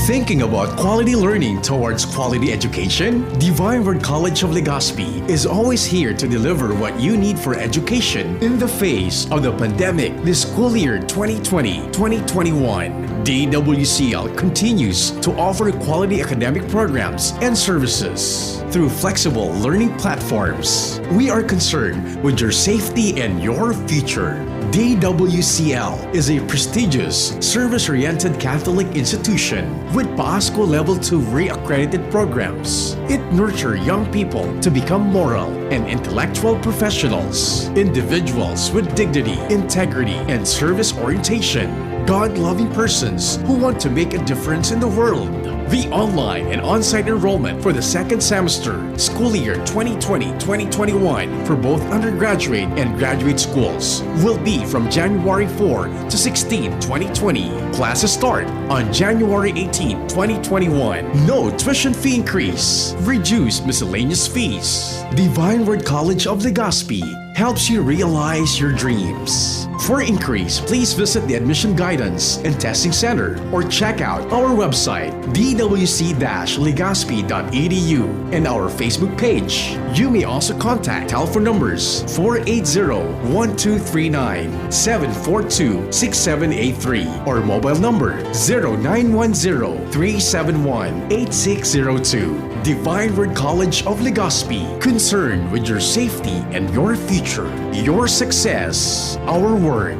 Thinking about quality learning towards quality education? Divine Word College of Legazpi is always here to deliver what you need for education in the face of the pandemic this school year twenty twenty, twenty twenty-one. D W C L continues to offer quality academic programs and services through flexible learning platforms. We are concerned with your safety and your future. D W C L is a prestigious, service-oriented Catholic institution with Pasko Level two re-accredited programs. It nurtures young people to become moral and intellectual professionals, individuals with dignity, integrity, and service orientation, God-loving persons who want to make a difference in the world. The online and on-site enrollment for the second semester, school year twenty twenty, twenty twenty-one, for both undergraduate and graduate schools will be from January four to sixteen, twenty twenty. Classes start on January eighteen, twenty twenty-one. No tuition fee increase. Reduced miscellaneous fees. Divine Word College of Legazpi. helps you realize your dreams. For inquiries, please visit the Admission Guidance and Testing Center or check out our website, d w c dash legazpi dot e d u, and our Facebook page. You may also contact telephone numbers four eight zero, one two three nine, seven four two, six seven eight three, or mobile number zero nine one zero, three seven one, eight six zero two. Divine Word College of Legazpi, concerned with your safety and your future. Your success, our word.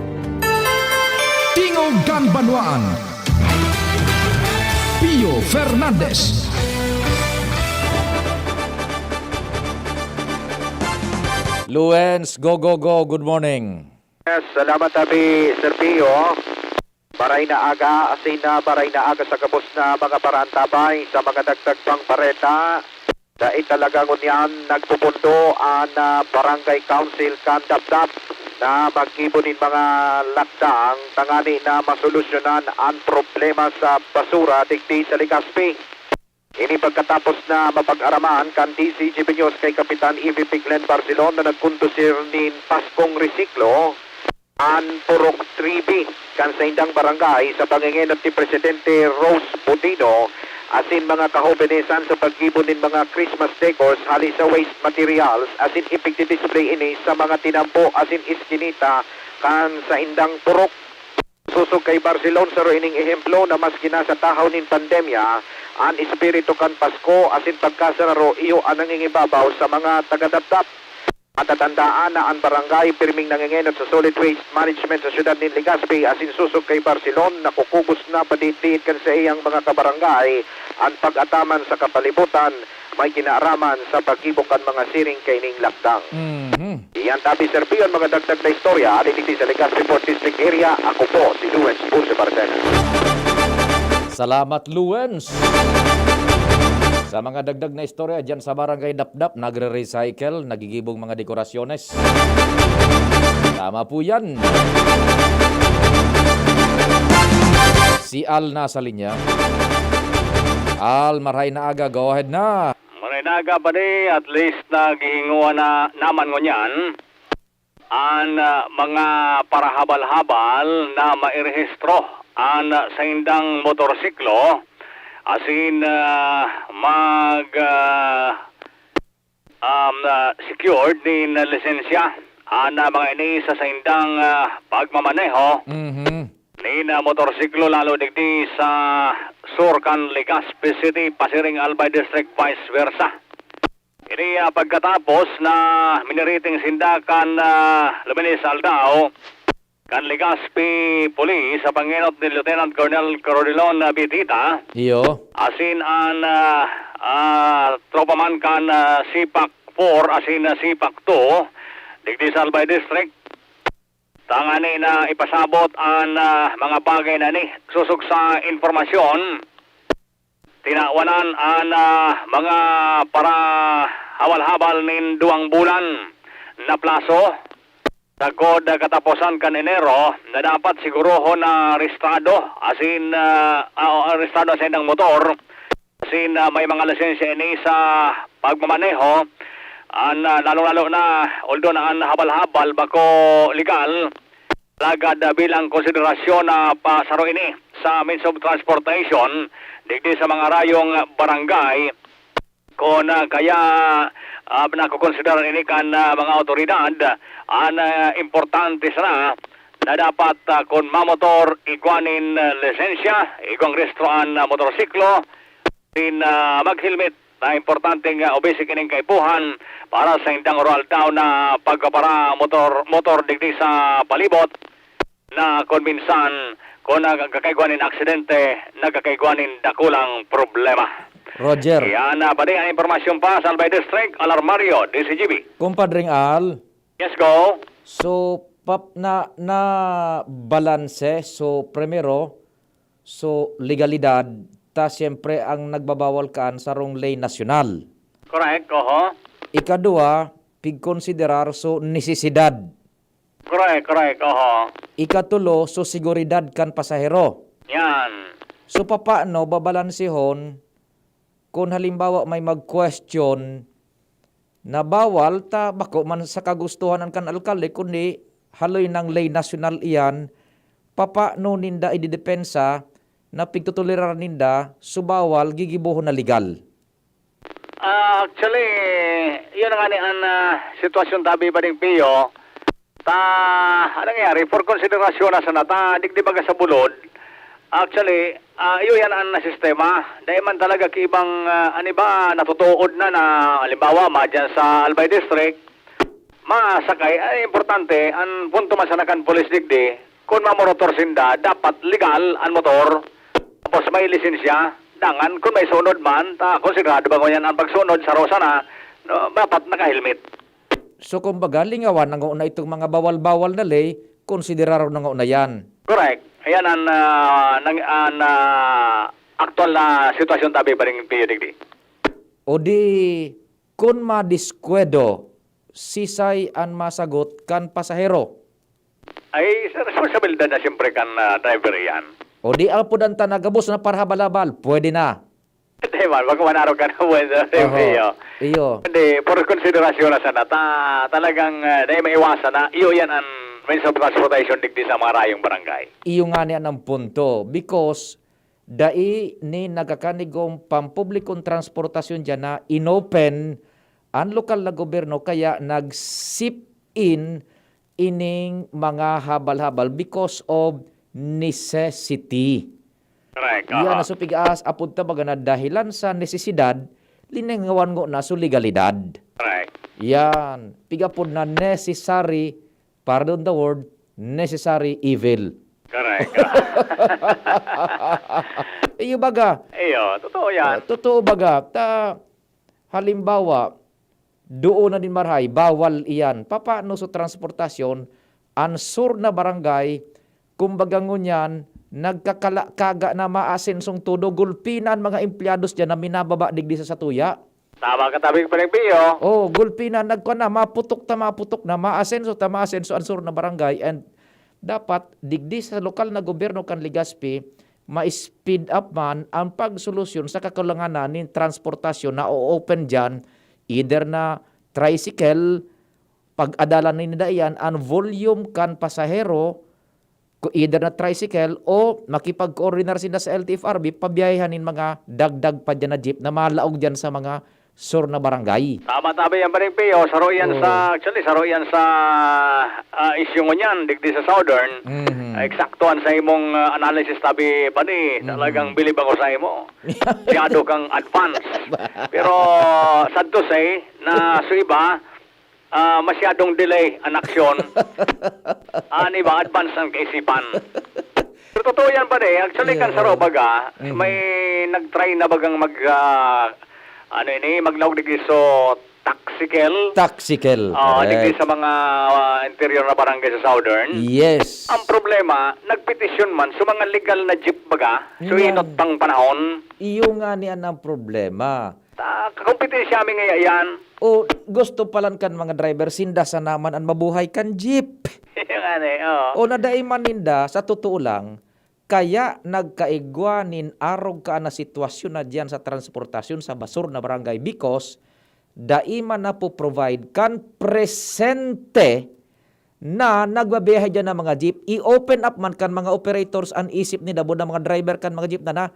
Tingog kan Banwaan. Pio Fernandez. Luens, go, go, go. Good morning. Yes, salamat, Abi Sir Pio. Maray na aga, asin na maray na aga sa gabos na mga paraantabay. Sa mga dagdag pang bareta, dai talaga ngunyan nagpupundo an, ah, Barangay Council kan Dapdap na maggibo nin mga lakdang tangani na masolusyonan an problema sa basura digdi sa Legazpi. Ini pagkatapos na mapag-araman kan D Z G B News kay Kapitan E V P Glenn Barcelon na nagkondusir nin Paskong Resiklo an Purok three B kan saindang barangay sa pangengenot ni Presidente Rose Butino asin mga kahobenesan sa paggibo nin mga Christmas decors hali sa waste materials asin ipigdi-display ini sa mga tinampo asin iskinita kan saindang purok. Sosog kay Barcelon, saro ining ehemplo na maski na sa tahaw nin pandemya, an espiritu kan Pasko asin pagkasararo iyo an nangingibabaw sa mga taga-Dapdap. Matatandaan na an barangay pirming nangengenot sa solid waste management sa siyudad nin Legazpi asin sosog kay Barcelon, nakukugos na padiit-diit kan saiyang mga kabarangay an pag-ataman sa kapalibutan, may kinaaraman sa paggibo kan mga siring kaining lakdang. Mhm. Iyan tabi, Sir Pio, an mga dagdag na istorya, digdi sa Legazpi Port District Area. Ako po si Luens Ponce Barcenas. Salamat, Luens. Sa mga dagdag na istorya, dyan sa Barangay Dapdap, nagre-recycle, nagigibong mga dekorasyones. Tama po yan. Si Al nasa linya. Al, maray na aga, go ahead na. Maray na aga, padi, at least nagihinguan na naman ngunyan an, ah, mga parahabal-habal na mairehistro an, ah, saindang motorsiklo, asin, ah, mag, ah, um, ah, secured nin lisensya an, ah, mga ini sa saindang, ah, pagmamaneho Mhm. nin, ah, motorsiklo, lalo digdi sa sur kan Legazpi City, pasiring Albay District, vice versa. Ini, ah, pagkatapos na miniriting sinda kan, ah, luminis aldaw kan Legazpi Police sa pangenot ni Lieutenant Colonel Coronelon, ah, Bitita. Iyo. Asin an, ah, ah, tropa man kan, ah, CPAC four asin, ah, CPAC two, digdi sa Albay District. Tangani na ipasabot an, ah, mga bagay na ini. Sosog sa impormasyon, tinawanan an, ah, mga parahabal-habal nin duwang bulan na plaso. Sagkod, ah, kataposan kan Enero na dapat sigurohon na rehistrado, asin, ah, ah, rehistrado an saindang motor, asin, ah, may mga lisensya ini sa pagmamaneho. An, ah, lalong-lalo na, although na an habal-habal bako legal, alagad, ah, bilang konsiderasyon na pasaro ini sa means of transportation digdi sa mga rayong barangay, kun, ah, kaya, ah, nakokonsiderar ini kan, ah, mga awtoridad, an, ah, importante sana na dapat, ah, kun mamotor, igwa nin, ah, lisensya, igwang rehistro an, ah, motorsiklo, asin, ah, mag-helmet na importanteng, ah, o basic ining kaipuhan para sa indang oral daw na pagpapara motor, motor digdi sa palibot. Na kun minsan, kun nagkakaigwa nin aksidente, nagkakaigwa nin dakulang problema. Roger. Iyan na padi ang impormasyon pa sa Albay District, Alarmario, D Z G B. Kumpadring Al. Yes, go. So, pap-, na, na balanse. So, primero, so, legalidad, ta siyempre ang nagbabawal kaan sarong ley nasyonal. Correct, oho. Ikadua, pigkonsiderar, so, nesesidad. Correct, correct. Oho. Ikatulo, so seguridad kan pasahero. Yan. So, papaano babalansehon kun halimbawa may mag-question na bawal ta bako man sa kagustuhan kan alkalde, kundi haloy nang ley nasyonal iyan, papaano ninda ididepensa na pigtotolerar ninda so bawal gigibohon na legal? Ah, actually, yun nga ni an, ah, sitwasyon tabi pa ding Pio. Ta, ano nangyari, for konsiderasyon na sana ta, digdi baga sa bulod. Actually, ah, iyo yan an sistema. Dai man talaga ki ibang, ah, ano ba, natutuod na na, halimbawa, madyan sa Albay District, masakay, ay, importante, an punto man sana kan pulis digdi, kun mamorotor sinda, dapat legal an motor, tapos may lisensya. Dangan, kun may sunod man, ta, konsiderado ba ngunyan an pagsunod, saro sana, no, dapat naka-helmet. So, kumbaga, lingawan na ngona itong mga bawal-bawal na ley, konsiderar na ngona yan. Correct. Ayan an, ah, nang, an, ah, aktual na sitwasyon tabi pa rin, Pio, digdi. O di, kun madiskwado, sisay an masagot kan pasahero? Ay, sa responsibilidad na siyempre kan, ah, driver iyan. O di, apo dan ta na gabos na parhabal-habal, pwede na. Hindi man, magkumanarog ka na, bueno, Oho. Iyo. Iyo. Hindi, for konsiderasyon na sana, ta, talagang, ah, dahil maiwasan na, iyo yan ang means of transportation digdi sa mga rayong barangay. Iyo nga ni ang punto, because dai ni nagkakanigong pampublikong transportasyon diyan na inopen ang lokal na gobyerno, kaya nag-sip in ining mga habal-habal because of necessity. Correct, Yan aha. na so pigaas apod ta baga na dahilan sa nesesidad, linengawan ngo na so legalidad. Correct. Yan. Pigapod na necessary, pardon the word, necessary evil. Correct. Iyo baga. Iyo, totoo yan. Ah, totoo baga. Ta, halimbawa, doon na din marahay, bawal iyan. Papaano sa transportasyon, an sur na barangay, kumbaga ngunyan, nagkakalakaga na maasensong todo, gulpi na an mga empleyados diyan na minababa digdi sa satuya. Tama ka, tabi ko, Pio. Oh, gulpi na, nagkuha na, maputok ta, maputok na, maasenso ta, maasenso an sur na barangay. And dapat, digdi sa lokal na gobyerno kan Legazpi, ma-speed up man ang pagsolusyon sa kakulangan na nin transportasyon na o-open diyan, either na tricycle, pag-adalan ninda iyan, ang volume kan pasahero, ku-, either na tricycle o makipag-coordinar sinda sa L T F R B, pabiyahehan nin mga dagdag pa diyan na jeep na malaog diyan sa mga sur na barangay. Tama, tabi yan, Paring Pio. Saro yan Oo. sa, actually, saro yan sa, ah, isyu ngunyan, digdi sa Southern. Mhm. Ah, eksakto an sa imong, ah, analysis, tabi, Pani. Mhm. Talagang bilib ako sa imo. Masyado kang advance. Pero, sad to say, na sa iba, ah, masyadong delay an aksyon. An iba, advance ang kaisipan. Pero totoo yan, pare. Actually, kan Yeah. saro baga, Mhm. may nag-try na bagang mag, ah, ano ini, maglaog digdi so taxicle. Taxicle, Oo, digdi correct. sa mga, ah, interior na barangay sa Southern. Yes. Ang problema, nagpetisyon man sa mga legal na jeep baga, so Yan. inot pang panahon. Iyo nga ni ang problema. Ta, kakompetensya mi ngaya yan. O, gusto palan kan mga driver, sinda sana man an mabuhay kan jeep. Yung ano eh, oo. O, nadai man ninda, sa totoo lang, kaya nagkaigwa nin arog ka na sitwasyon na diyan sa transportasyon sa basur na barangay because dai man napo-provide kan presente na nagbabiyahe diyan na mga jeep, i-open up man kan mga operators an isip ni dabo na mga driver kan mga jeep na na.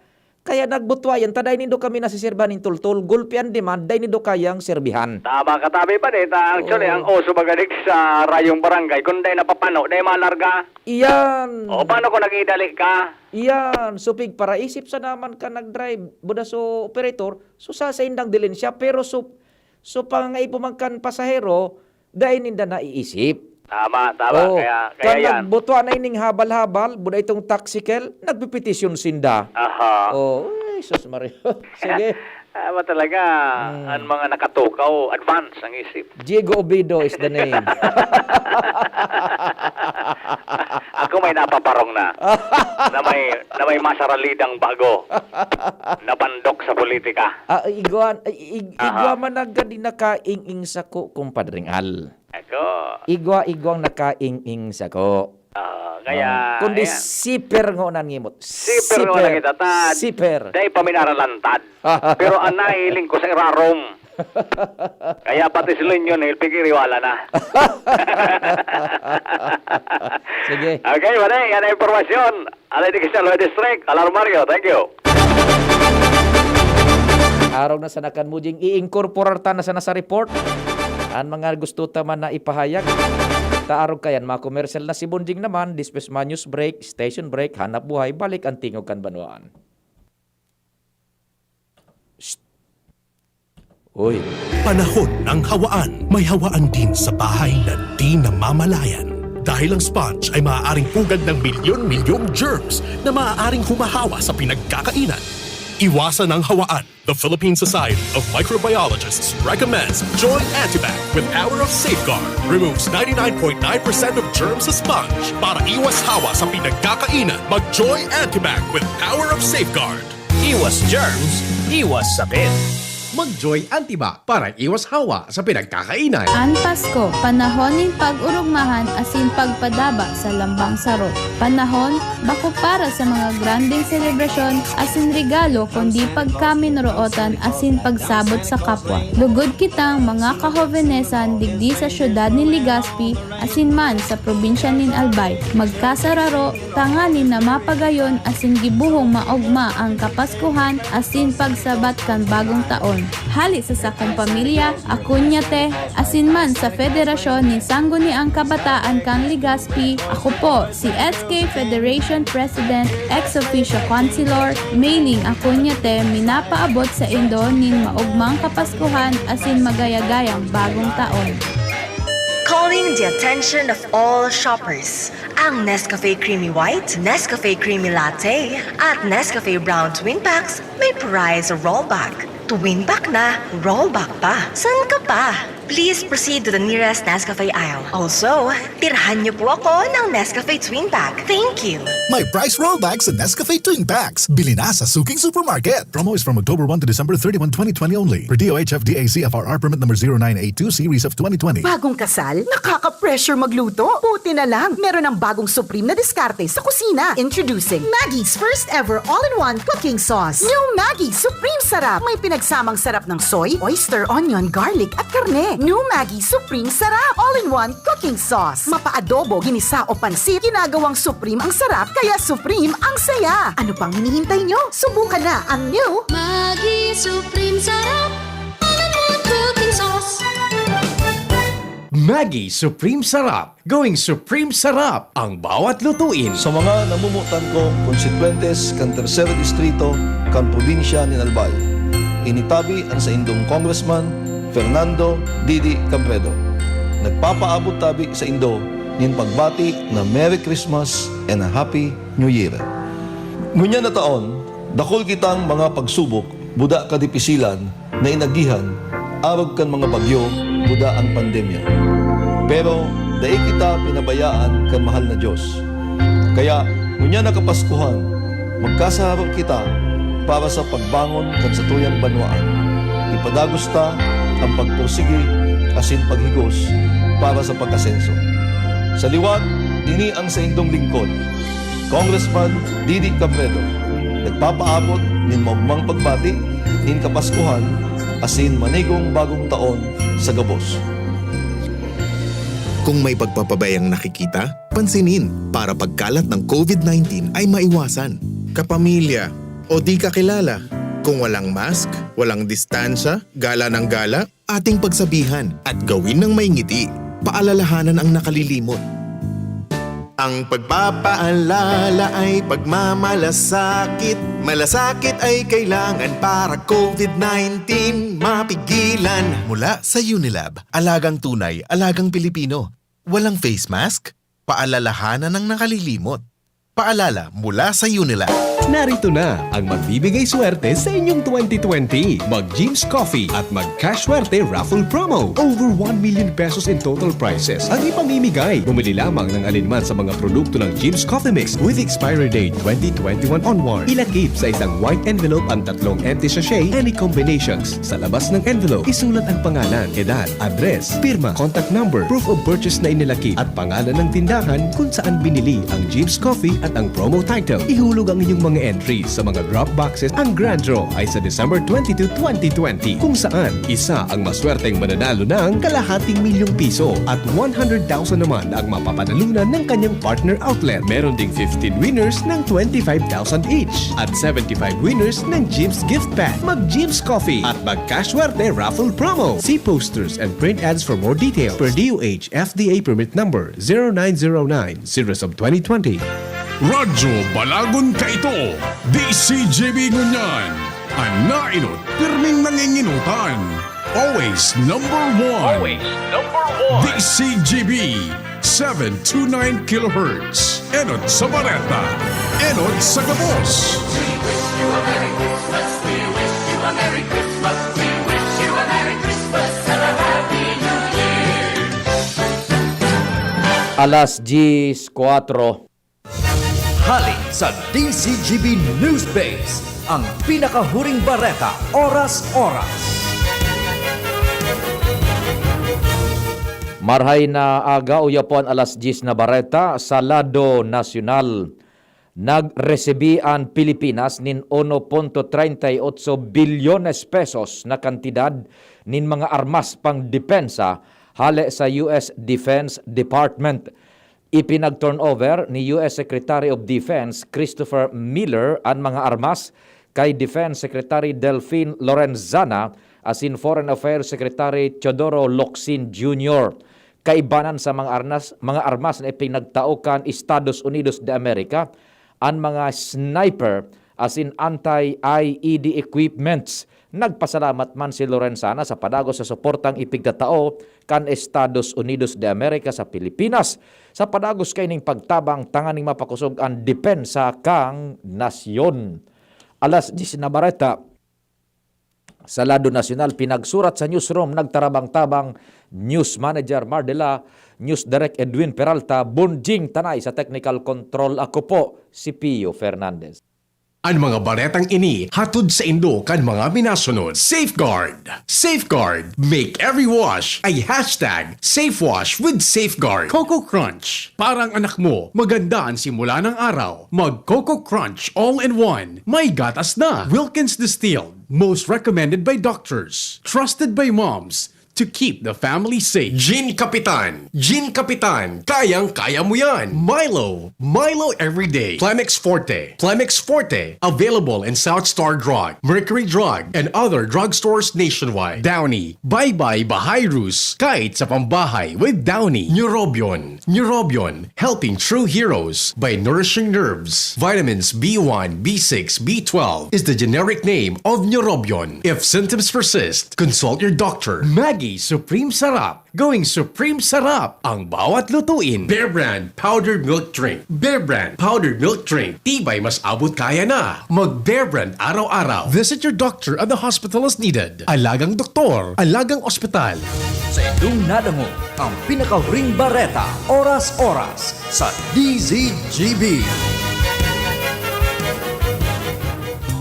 Kaya nagbutwa yan, ta dai nindo kami nasiserbihan nin tultol, gulpi an demand, dai nindo kayang serbihan. Tama ka, tabi pa, di ta. Actually, Oo. ang uso baga digdi sa rayong barangay, kung dai napapano, dai malarga. Iyan. O, paano kung nag-idali ka? Iyan. So, pigparaisip sa naman ka nag-drive, buda so operator, so sa saindang dilin siya, pero so, so pangangaipo man kan pasahero, dai ninda naiisip. Tama, tama. Oo. Kaya, kaya Kan yan. nagbutwa na ining habal-habal, buda itong taxicle, nagpipetisyon sinda. Aha. Oh, ay, sus Maria. Sige. Ah, ba talaga, Hmm. ang mga nakatukaw, advance ang isip. Diego Obido is the name. Ako may napaparong na. Na may, na may masaralidang bago. Napandok sa politika. Ah, igwa, ig-, Aha. igwa man na gadi nakaing-ing sako, kumpadring Al. Ako. Igwa-igwang nakaing-ing sako. Ah, kaya, Ah, kundi ayan. siper ngonan ngimot. Siper ngonan kita, tad. Siper. Dai pa minaralantad. Pero ang nahiling ko sa irarom. Kaya pati si Leon yun, Hilpig, iriwala na. Sige. Okay, wala yan ang impormasyon. Alay di Quezon District, Alarmario, thank you. Arog na sa nakan Mujing, i-incorporar ta na sana sa report. Ang mga gusto ta man na ipahayag. Ta arog kayan, mga commercial na si Bonjing naman, this is my news break, station break, hanap buhay, balik ang tingog kan banwaan. Shh. Uy. Panahon ng hawaan. May hawaan din sa bahay na di namamalayan. Dahil ang sponge ay maaaring pugad ng milyon-milyong germs na maaaring humahawa sa pinagkakainan. Iwasan ang hawaan. The Philippine Society of Microbiologists recommends Joy Antibac with Power of Safeguard. Removes ninety-nine point nine percent of germs sa sponge. Para iwas hawa sa pinagkakainan, mag Joy Antibac with Power of Safeguard. Iwas germs, iwas sakit. Mag-Joy Antibac para iwas hawa sa pinagkakainan. An Pasko, panahon nin pag-orogmahan asin pagpadaba sa lambang saro. Panahon, bako para sa mga grandeng selebrasyon asin regalo, kundi pagkaminrootan asin pagsabot sa kapwa. Lugod kitang mga kahobenesan digdi sa siyudad nin Legazpi asin man sa probinsya nin Albay. Magkasararo, tanganing na mapagayon asin gibohong maogma ang Kapaskuhan asin pagsabat kan Bagong Taon. Hale sa sakong pamilya, akoñate, asin man sa Federasyon nin Sangguniang Kabataan kan Legazpi, ako po si S K Federation President, ex officio councilor, Meiling Akoñate, minapaabot saindo nin maogmang Kapaskuhan asin magayagayang Bagong Taon. Calling the attention of all shoppers. Ang Nescafe Creamy White, Nescafe Creamy Latte, at Nescafe Brown Twin Packs may prize rollback. Twin Pack na, rollback pa. San ka pa? Please proceed to the nearest Nescafe aisle. Also, tirhan niyo po ako ng Nescafe Twin Pack. Thank you! May price rollback sa Nescafe Twin Packs. Bili na sa suking supermarket. Promo is from October one to December thirty-one, twenty twenty only. Per D O H F D A C F R R permit number zero nine eight two series of twenty twenty. Bagong kasal? Nakaka-pressure magluto? Buti na lang, meron ng bagong supreme na diskarte sa kusina. Introducing Maggi's first ever all-in-one cooking sauce. New Maggi Supreme Sarap. May pinagsamang sarap ng soy, oyster, onion, garlic, at karne. New Maggi Supreme Sarap. All-in-one cooking sauce. Mapa-adobo, ginisa o pansit, ginagawang supreme ang sarap, kaya supreme ang saya. Ano pang hinihintay nyo? Subukan na ang new Maggi Supreme Sarap. All-in-one cooking sauce. Maggi Supreme Sarap. Going Supreme Sarap ang bawat lutuin. Sa mga namumutan kong konstituyentes kan Tercer Distrito kan probinsya nin Albay, ini tabi an saindong Congressman Fernando Didi Cabredo. Nagpapaabot tabi saindo nin pagbati na Merry Christmas and a Happy New Year. Ngunyan na taon, dakul kitang mga pagsubok, buda kadipisilan, na inagihan arog kan mga bagyo buda an pandemya. Pero dai kita pinabayaan kan mahal na Dios. Kaya, ngunyan na Kapaskuhan, magkasararo kita para sa pagbangon kan satuyang banwaan. Ipadagos ta an pagpursigi asin paghigos para sa pag-asenso. Sa liwat, ini an saindong lingkod, Congressman Didi Cabredo, nagpapaabot nin maogmang pagbati nin Kapaskuhan asin manigong Bagong Taon sa gabos. Kung may pagpapabayang nakikita, pansinin para pagkalat ng COVID nineteen ay maiwasan. Kapamilya o di kakilala, kung walang mask, walang distansya, gala ng gala, ating pagsabihan at gawin ng may ngiti. Paalalahanan ang nakalilimot. Ang pagpapaalala ay pagmamalasakit. Malasakit ay kailangan para COVID nineteen mapigilan. Mula sa Unilab, alagang tunay, alagang Pilipino. Walang face mask? Paalalahanan ang nakalilimot. Paalala mula sa Unilab. Narito na ang magbibigay swerte sa inyong twenty twenty. Mag-Jim's Coffee at mag-Cash Swerte Raffle Promo. Over one million pesos in total prizes ang ipamimigay. Bumili lamang ng alinman sa mga produkto ng Jim's Coffee Mix with expiry date twenty twenty-one onward. Ilakip sa isang white envelope ang tatlong empty sachet, any combinations. Sa labas ng envelope, isulat ang pangalan, edad, address, pirma, contact number, proof of purchase na inilakip, at pangalan ng tindahan kung saan binili ang Jim's Coffee at ang promo title. Ihulog ang inyong Ang entry sa mga drop boxes, ang grand draw ay sa December twenty-two, twenty twenty, kung saan isa ang maswerteng mananalo ng kalahating milyong piso at one hundred thousand naman ang mapapanalunan ng kanyang partner outlet. Meron ding fifteen winners ng twenty-five thousand each at seventy-five winners ng Jim's Gift Pack. Mag Jim's Coffee at mag-Cashwerte Raffle Promo. See posters and print ads for more details. Per D O H F D A permit number zero nine zero nine, series of twenty twenty. Radyo Balagon kaito, D C G B ngunyan. An naenot, pirming nanginginutan. Always number one. Always number one. D C G B, seven two nine kilohertz. Enot sa bareta, enot sa gabos. Alas diyes kwatro. Hali sa D C G B Newsbase, ang pinakahuring bareta, oras-oras. Marhay na aga, uya po an alas diyes na bareta sa lado nasyonal. Nagresibi an Pilipinas nin uno punto treinta y ocho bilyones pesos na kantidad nin mga armas pangdepensa hale sa U S Defense Department. Ipinag-turnover ni U S Secretary of Defense Christopher Miller an mga armas kay Defense Secretary Delfin Lorenzana asin Foreign Affairs Secretary Teodoro Locsin Junior. Kaibanan sa mga arnas, mga armas na ipinagtao kan Estados Unidos de America, an mga sniper asin anti-I E D equipments. Nagpasalamat man si Lorenzana sa padagos sa suportang ipigtatao kan Estados Unidos de America sa Pilipinas sa padagos kaining pagtabang tanganing mapakosog an depensa kan nasyon. Alas diyes na bareta. Sa lado nasyonal, pinagsurat sa newsroom, nagtarabang-tabang, News Manager Mardela, News Direk Edwin Peralta, Bonjing Tanay sa technical control. Ako po si Pio Fernandez. An mga baretang ini hatod saindo kan mga minasunod: Safeguard. Safeguard. Make every wash a hashtag safe wash with Safeguard. Coco Crunch. Parang anak mo, maganda ang simula ng araw. Mag Coco Crunch all in one. May gatas na. Wilkins Distilled. Most recommended by doctors. Trusted by moms. To keep the family safe. Gin Kapitan. Gin Kapitan. Kayang-kaya mo yan. Milo. Milo every day. Plemex Forte. Plemex Forte. Available in South Star Drug, Mercury Drug, and other drugstores nationwide. Downy. Bye-bye Bahayrus. Kahit sa pambahay with Downy. Neurobion. Neurobion. Helping true heroes by nourishing nerves. Vitamins B one, B six, B twelve is the generic name of Neurobion. If symptoms persist, consult your doctor. Maggi Supreme Sarap. Going Supreme Sarap ang bawat lutuin. Bear Brand Powdered Milk Drink. Bear Brand Powdered Milk Drink. Tibay mas abot kaya na. Mag Bear Brand araw-araw. Visit your doctor at the hospital as needed. Alagang doktor, alagang ospital. Sa indong nadangog, ang pinakahuring bareta, oras-oras, sa D Z G B.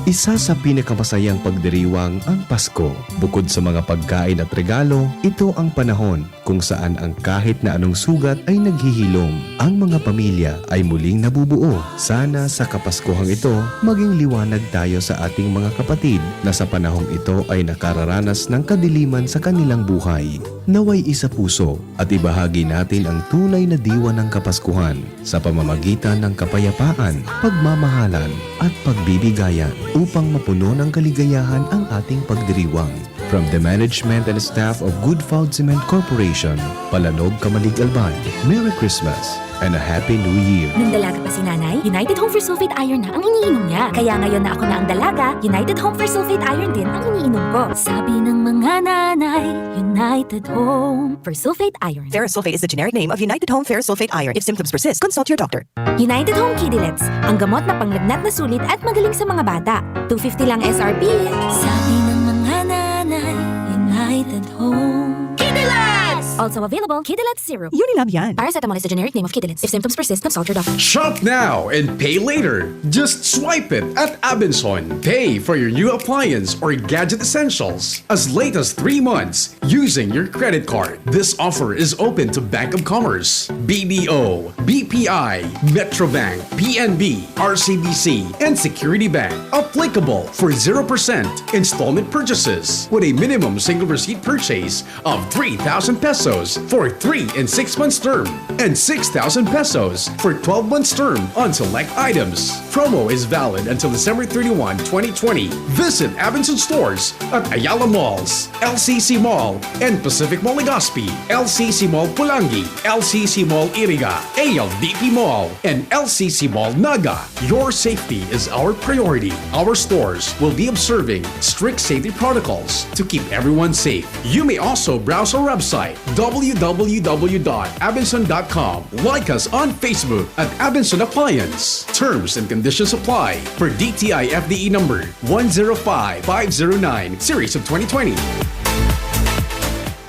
Isa sa pinakamasayang pagdiriwang ang Pasko. Bukod sa mga pagkain at regalo, ito ang panahon kung saan ang kahit na anong sugat ay naghihilom. Ang mga pamilya ay muling nabubuo. Sana sa Kapaskuhang ito, maging liwanag tayo sa ating mga kapatid na sa panahong ito ay nakararanas ng kadiliman sa kanilang buhay. Naway isa puso at ibahagi natin ang tunay na diwa ng Kapaskuhan sa pamamagitan ng kapayapaan, pagmamahalan, at pagbibigayan upang mapuno ng kaligayahan ang ating pagdiriwang. From the management and staff of Good Food Cement Corporation, Palanog, Camalig, Albay, Merry Christmas and a Happy New Year! Nung dalaga pa si Nanay, United Home Fersulfate Iron na ang iniinom niya. Kaya ngayon na ako na ang dalaga, United Home Fersulfate Iron din ang iniinom ko. Sabi ng mga nanay, United Home Fersulfate Iron. Ferrosulfate is the generic name of United Home Ferrosulfate Iron. If symptoms persist, consult your doctor. United Home Kidilets, ang gamot na panglagnat na sulit at magaling sa mga bata. Two fifty lang S R P. Sabi ng mga nanay, United Home. Kidilets! Also available, Kidilets Syrup. Unilab yan. Paracetamol is the generic name of Kidilets. If symptoms persist, consult your doctor. Shop now and pay later. Just swipe it at Abenson. Pay for your new appliance or gadget essentials as late as three months using your credit card. This offer is open to Bank of Commerce, B D O, B P I, Metrobank, P N B, R C B C, and Security Bank. Applicable for zero percent installment purchases with a minimum single receipt purchase of three thousand pesos for three and six months term and six thousand pesos for twelve months term on select items. Promo is valid until December thirty-one, twenty twenty. Visit Abenson stores at Ayala Malls, L C C Mall, and Pacific Mall Legazpi, L C C Mall Pulangi, L C C Mall Iriga, A L D P Mall, and L C C Mall Naga. Your safety is our priority. Our stores will be observing strict safety protocols to keep everyone safe. You may also browse our website, w w w dot abenson dot com. Like us on Facebook at Abenson Appliance. Terms and conditions apply. For D T I F D E number one zero five five zero nine, series of twenty twenty.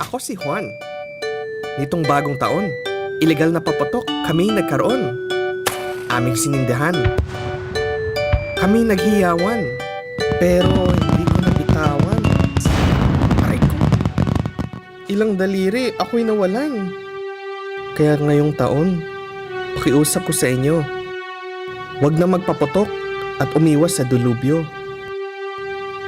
Ako si Juan. Nitong bagong taon, ilegal na paputok kami nagkaroon. Aming sinindahan. Kami naghiyawan. Pero hindi ko nabitawan. Aray ko. Ilang daliri ako'y nawalan. Kaya ngayong taon, pakiusap ko sa inyo, wag na magpaputok at umiwas sa delubyo.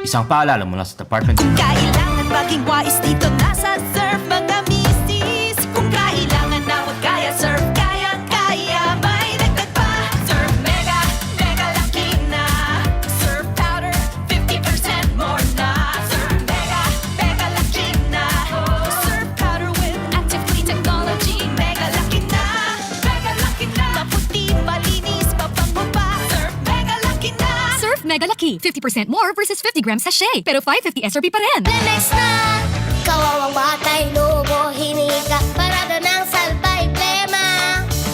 Isang paalala mula sa Department Kung kailangan maging wais dito, nasa Surf Magamisis. Kung kailangan na huwag kaya, Surf kayang-kaya. May dagdag pa, Surf Mega, Mega Laki na. Surf Powder, fifty percent more na. Surf Mega, Mega Laki na. Surf Powder with active clean technology. Mega Laki na, Mega Laki na. Maputi, malinis, mabango pa. Surf Mega Laki na. Surf Mega Laki, fifty percent more versus fifty grams sachet, pero five fifty S R P pa rin. Plemex na! Kawawang batay, lobo, hininga, parada ng salbay, plema.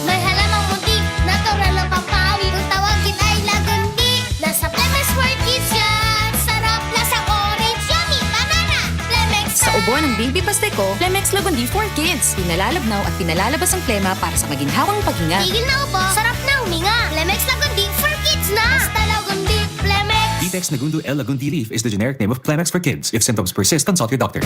May halamang muntik, natural na pampawi. Kung tawagin ay Lagundi, nasa Plemex for Kids yan. Sarap, lasang orange, yummy, banana. Plemex Sa na! Ubo ng Baby Pasteco, Plemex Lagundi for Kids. Pinalalabnaw at pinalalabas ang plema para sa maginhawang paghinga. Tigil na ubo, sarap na huminga. Plemex Lagundi for Kids na! Basta Lagundi, Plemex! Vitex Nagundo L Lagundi Leaf is the generic name of Plemex for Kids. If symptoms persist, consult your doctor.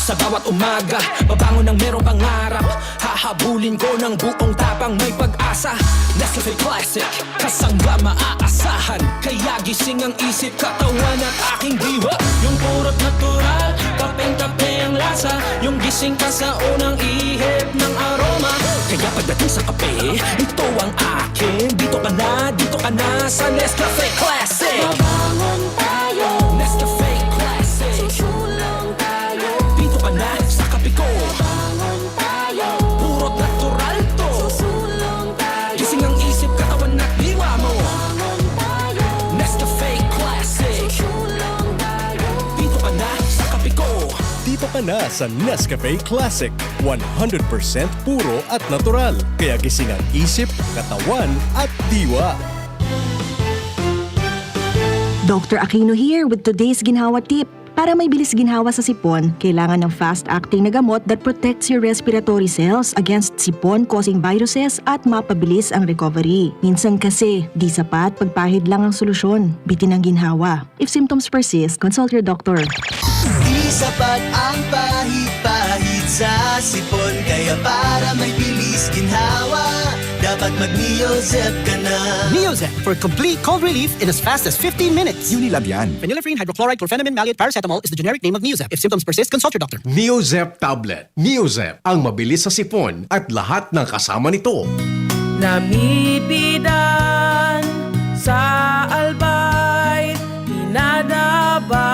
Sa bawat umaga, babangon ng merong pangarap. Hahabulin ko ng buong tapang, may pag-asa. Nescafe Classic, kasangga maaasahan. Kaya gising ang isip, katawan at aking diwa. Yung purot natural, kapeng-kape ang lasa. Yung gising ka sa unang ihip ng aroma. Kaya pagdating sa kape, ito ang akin. Dito ka na, dito ka na sa Nescafe Classic. Mabangon tayo. Nescafe Classic. Susulong tayo. Dito ka na sa kape ko. Mabangon tayo. Purot natural to. Susulong tayo. Gising ang isip, katawan at diwa mo. Mabangon tayo. Nescafe Classic. Susulong tayo. Dito ka na sa kape ko. Dito ka na sa Nescafe Classic. One hundred percent puro at natural. Kaya gising ang isip, katawan at diwa. Doctor Aquino here with today's ginhawa tip. Para may bilis ginhawa sa sipon, kailangan ng fast-acting na gamot that protects your respiratory cells against sipon-causing viruses at mapabilis ang recovery. Minsan kasi, di sapat pagpahid lang ang solusyon. Bitin ang ginhawa. If symptoms persist, consult your doctor. Di sapat ang pahid-pahid sa sipon, kaya para may bilis ginhawa, dapat mag-Neozep ka na. Neozep for complete cold relief in as fast as fifteen minutes. Unilab yan. Phenylephrine, hydrochloride, chlorphenamine, maleate, paracetamol is the generic name of Neozep. If symptoms persist, consult your doctor. Neozep tablet. Neozep, ang mabilis sa sipon at lahat ng kasama nito. Namibidan sa Albay, pinadaba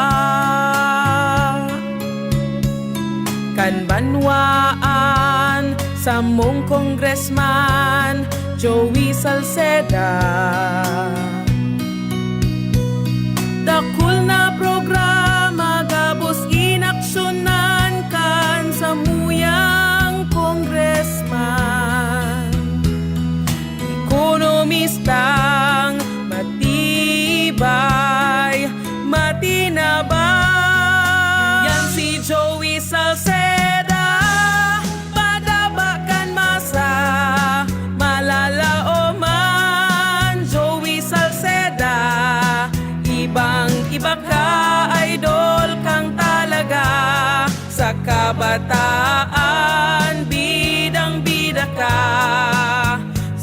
kan banwaan samong Congressman Joey Salceda. Dakul na programa gabos inaksyonan kan samuyang congressman. Ekonomistang matibay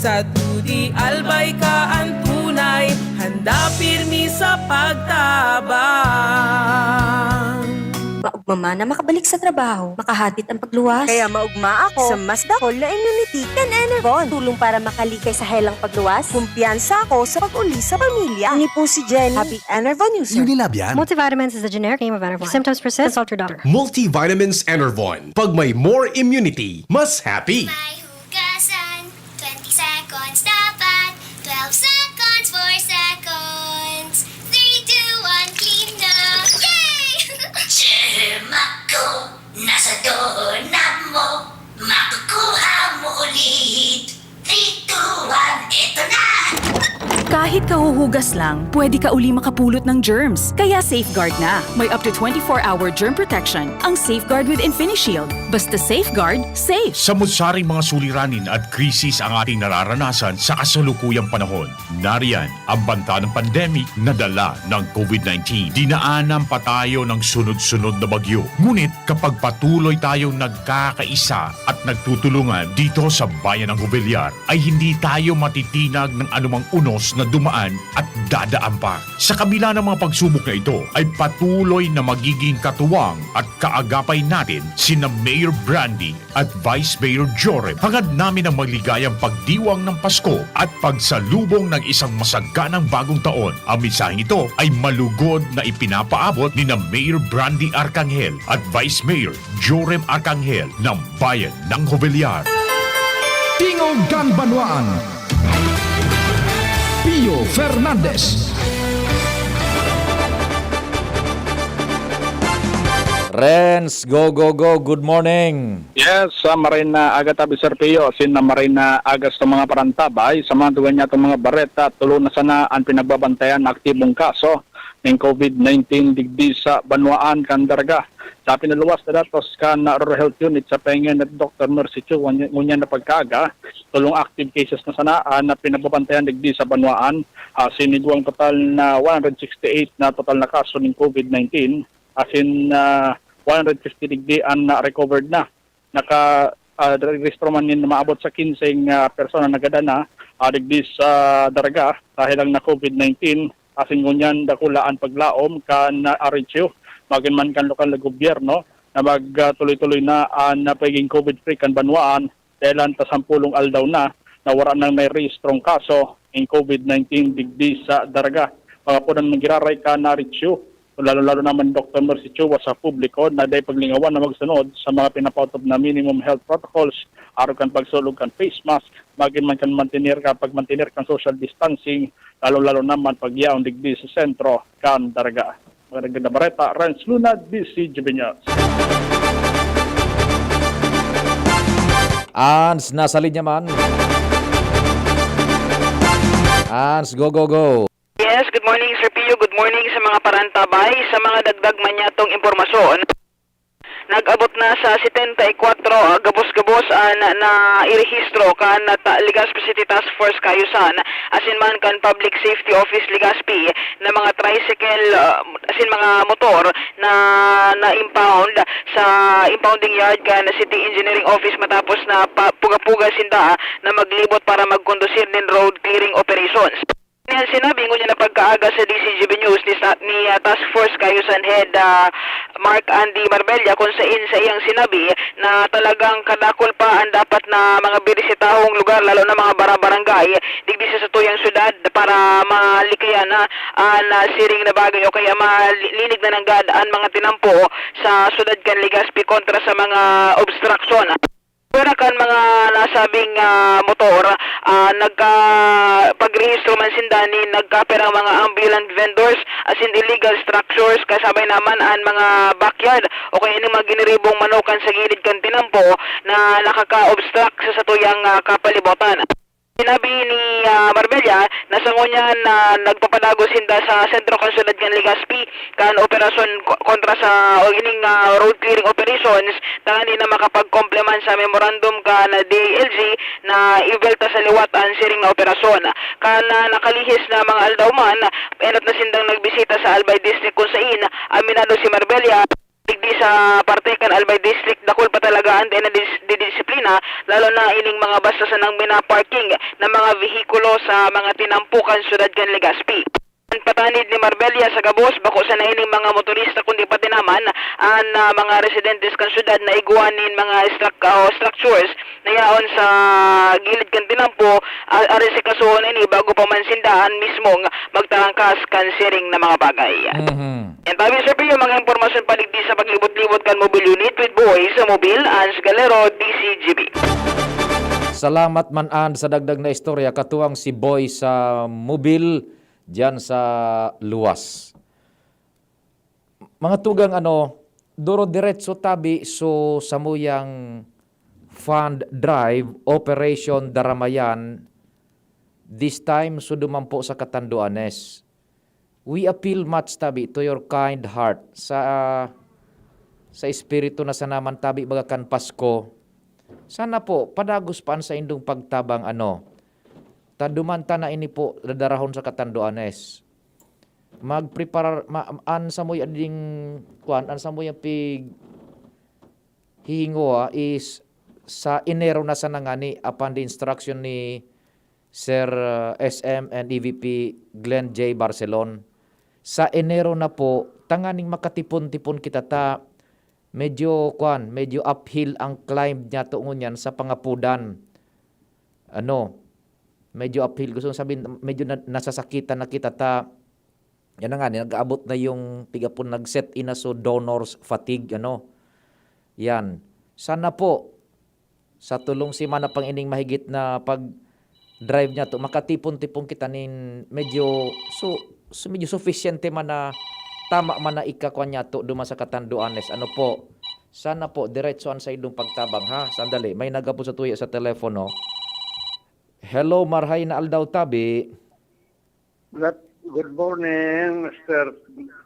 Sa Dudi Albay ka an tunay, handa pirmi sa pagtabang. Maugma man na makabalik sa trabaho, makahadit ang pagluwas. Kaya maugma ako sa mas dakol na immunity kan Enervon. Tulong para makalikay sa helang pagluwas. Kumpiyansa ako sa pag-uli sa pamilya. Ini po si Jenny. Happy Enervon user. Unilab yan. Multivitamins is a generic name of Enervon. If symptoms persist, consult your doctor. Multivitamins Enervon. Pag may more immunity, mas happy. May hugasan, twenty seconds dapat, twelve seconds, four seconds, three, two, one, clean na! Yay! Germ ako, nasa doorknob mo, makukuha mo ulit. Three, two, one, eto na! Kahit kahuhugas lang, pwede ka uli makapulot ng germs. Kaya safeguard na. May up to twenty-four hour germ protection ang Safeguard with InfiniShield. Basta safeguard, safe! Samot-saring mga suliranin at krisis ang ating nararanasan sa kasalukuyang panahon. Nariyan ang banta ng pandemic na dala ng COVID nineteen. Dinaanan pa tayo ng sunod-sunod na bagyo. Ngunit kapag patuloy tayong nagkakaisa at nagtutulungan dito sa bayan ng Jovellar, ay hindi tayo matitinag ng anumang unos na dumaan at dadaan pa. Sa kabila ng mga pagsubok na ito, ay patuloy na magiging katuwang at kaagapay natin sina Mayor Brandy at Vice Mayor Joram. Hangad namin ang maligayang pagdiwang ng Pasko at pagsalubong ng isang masaganang bagong taon. Ang mensaheng ito ay malugod na ipinapaabot ni na Mayor Brandy Arcangel at Vice Mayor Joram Arcangel ng Bayan ng Jovellar. Tingog kan Banwaan, Pio Fernandez. Renz, go, go, go. Good morning. Yes, sa maray na aga tabi, Sir Pio, asin na maray na aga sa mga parantabay, sa mga duwa niya itong mga bareta, tulo na sana ang pinagbabantayan na aktibong kaso nin COVID nineteen digdi sa banwaan kan Daraga. Sa pinaluwas na datos kan Rural Health Unit sa Pengen at Doctor Mercy Chu, ngunyan na pagkaaga, tolong active cases na sana an na pinagbabantayan digdi sa banwaan. Ah, sinigwang total na one hundred sixty-eight na total na kaso nin COVID nineteen, asin, ah, one hundred fifty digdi an na-recovered na. Naka, ah, rehistro man nin maabot sa kinseng, ah, persona nagada na, ah, digdi sa Daraga dahil lang na COVID nineteen. Asin ngunyan dakula an paglaom kan, ah, R H U, magin man kan lokal na gobyerno na mag, ah, tuloy-tuloy na an, ah, pagiging COVID free kan banwaan. Dahelan ta sampolong aldaw na, na wara nang nairehistrong kaso nin COVID nineteen digdi sa Daraga. Mga punan man giraray kan R H U, lalo-lalo naman Doctor Mercy Chua sa publiko na dai paglingawan na magsunod sa mga pinapaotob na minimum health protocols, arog kan pagsulog kan face mask, magin man kan mantener ka, pagmantener kan social distancing, lalo-lalo naman pagyaon digdi sa sentro kan Daraga. Mga nagdadabareta, Renz Luna, D C G B News. Ans, nasa linya man. Ans, go, go, go. Yes, good morning, Sir Pio. Good morning sa mga parantabay. Sa mga dagdag man niyatong impormasyon, nag-abot na sa setenta y cuatro gabos-gabos an nairehistro kan ta-, Legazpi City Task Force Kaayusan, asin man kan Public Safety Office Legazpi na mga tricycle, ah, asin mga motor na na-impound sa impounding yard kan City Engineering Office matapos na pa-, puga-puga sinda na maglibot para magkondusir nin road clearing operations. Yan sinabi ngunyan na pagkaaga sa D C G B News ni, sa, ni, ah, Task Force Kaayusan Head, ah, Mark Andy Marbella, kung sain sa iyang sinabi na talagang kadakul pa ang dapat na mga binisitahong lugar, lalo na mga bara-barangay, digdi sa satuyang syudad para malikayan na, ah, na siring na bagay o kaya malinig na nanggad ang mga tinampo sa syudad kan Legazpi kontra sa mga obstruction. Pwera kan mga nasabing, ah, motor, ah, nagka-, pagrehistro man sinda nin nagkapirang mga ambulant vendors asin illegal structures, kasabay naman an mga backyard o kaya ning mga giniribong manokan sa gilid kan tinampo na nakaka-obstruct sa satuyang, ah, kapalibutan. Sinabi ni, ah, Marbella na sa ngunyan na nagpapadagos sinda sa sentro kan syudad kan Legazpi kan operasyon ko-, kontra sa o ining, ah, road clearing operations tanganing na makapag-comply man sa memorandum kan D I L G na ibwelta sa liwat an siring na operasyon. Kan, ah, nakalihis na mga aldaw man, enot na sindang nagbisita sa Albay District kung sain aminado si Marbella. Digdi sa parte kan Albay District, dakul pa talaga an dai nadis-, didisiplina, lalo na ining mga basta sanang minaparking na mga vehikulo sa mga tinampo kan syudad kan Legazpi. An patanid ni Marbella sa gabos, bako sana ining mga motorista kundi pati naman an, ah, mga residentes kan syudad na igwa nin mga struc-, o structures na yaon sa gilid kan tinampo, a-, asikasuhon ini bago pa man sinda an mismong magtarangkas kan siring na mga bagay. Mhm. Yan, tabi, Sir Pio, mga impormasyon pa digdi sa paglibot-libot kan Mobile Unit with Boy sa Mobile, Ans Galero, D C G B. Salamat man, Ans, sa dagdag na istorya, katuwang si Boy sa Mobile, diyan sa Luwas. Mga tugang, ano, duro diretso tabi so samuyang fund drive, Operation Daramayan, this time, so dumampo sa Catanduanes. We appeal much, tabi, to your kind heart. Sa, sa espiritu na sanaman, tabi, baga kan Pasko, sana po, padagos pa an saindong pagtabang, ano, ta duman ta na ini po dadarahon sa Catanduanes. Magpreparar-, ma-, an samuya ding, kwan, an samuya pig-, hihingoa is sa Enero na sana ngani, apan the instruction ni Sir, uh, S M and E V P Glenn J Barcelon. Sa Enero na po, tanganing makatipon-tipon kita ta medyo, kwan, medyo uphill ang climb niya to ngunyan sa pangapudan. Ano, medyo uphill, gusto kong sabihin, medyo na-, nasasakitan na kita ta, yan na nga, nag-aabot na yung pigapon, nag-set in na so donor's fatigue, ano. Yan. Sana po, sa tulong semana pang ining mahigit na pag-drive niya to, makatipon-tipon kita nin medyo, so, so medyo sufisyente man na, tama man na ikakwan niya to, duman sa Catanduanes. Ano po? Sana po, diretso an saindong pagtabang, ha? Sandali, may nagapon sa tuya sa telepono. Hello, marhay na aldaw, tabi. Good, good morning, Mister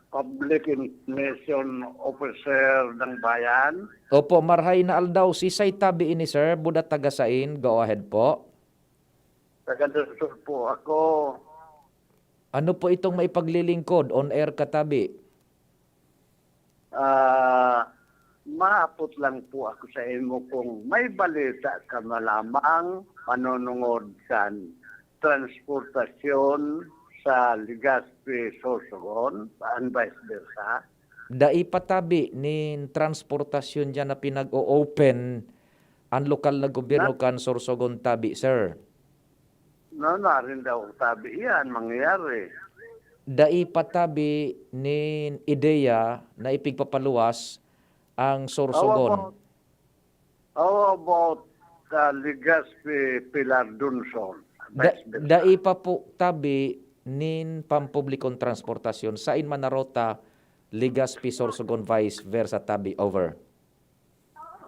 Public Information Officer ng Bayan. Opo, marhay na aldaw. Sisay tabi ini, sir? Buda taga sain? Go ahead po. Taga Del Sur po ako. Ano po itong maipaglilingkod? On air ka, tabi. Ah, maapot lang po ako sa imo kung may balita ka man lamang manunungod kan transportasyon sa Legazpi, Sorsogon, and vice versa. Dai pa tabi nin transportasyon diyan na pinag-o-open an lokal na gobyerno Na- kan Sorsogon tabi, sir. No, narin daw tabi iyan mangyayari. Dai pa tabi nin ideya na ipigpapaluwas ang Sorsogon. How about, how about, uh, Legazpi Pilar Dunson? Da-, Vice versa. Dai pa po tabi nin pampublikong transportasyon. Sain man na rota, Legazpi, Sorsogon, vice versa, tabi. Over.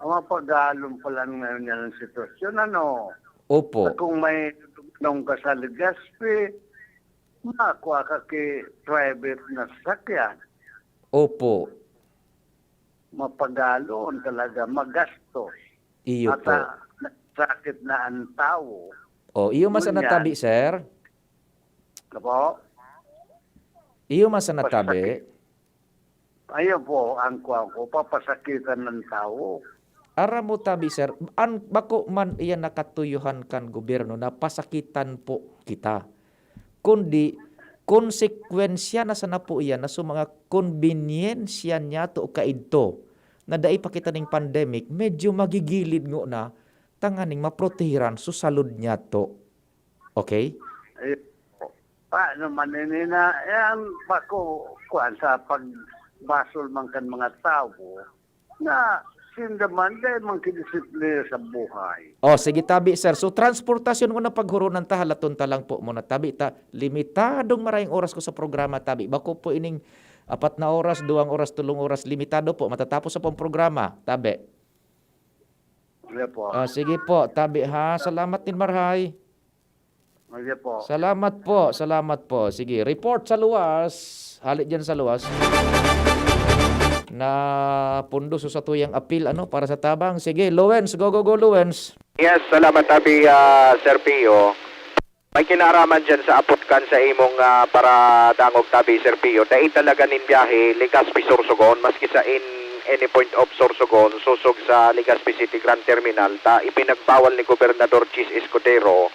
Mapagalom pa lang ngayon yan ang sitwasyon, ano? Opo. At kung may nung ka sa Legazpi, makuha ka ki private na sasakyan. Opo. Mapagalon talaga, magastos. Iyo At, po. Ah, sakit na ang tao. Oh, iyo man sana Ngunyan. Tabi, sir. Apo? Iyo man sana tabi. Pasakit. Ayun po, ang kuwan ko, papasakitan ng tao. Aram mo tabi, sir, an, bako man iyan na katuyuhan kan gobyerno na pasakitan po kita. Kundi, konsekwensya na sana po iyan na sa mga konbinyensya niyato o kaidto na dai pa kita ning pandemic, medyo magigilid ngona tanganing maprotehiran so salud niyato. Okay? Eh, paano man ini na, eh, ang bako, kuwan, sa pagbasol man kan mga tawo, na sinda man, dahil man kidisiplina sa buhay. Oh, sige, tabi, sir. So, transportasyon muna, paghurunan ta, halaton ta lang po muna, tabi, ta, limitadong marayong oras ko sa programa, tabi. Bako po ining apat na oras, duwang oras, tulong oras, limitado po. Matatapos na po ang programa, tabi. Sige po. Ah, sige po, tabi ha. Salamat din, marhay. Sige po. Salamat po, salamat po. Sige, report sa luwas. Hali dyan sa luwas. Na pundo sa satuyang apil, ano, para sa tabang. Sige, Lowens, go, go, go, Lowens. Yes, salamat, tabi, ah, Sir Pio. May kinaaraman dyan sa apot kan sa imong, ah, paradangog, tabi, Sir Pio. Dai talaga nin biyahe, Legazpi, Sorsogon, maski sa in any point of Sorsogon, sosog sa Legazpi City Grand Terminal, ta ipinagbawal ni Gobernador Chiz Escudero,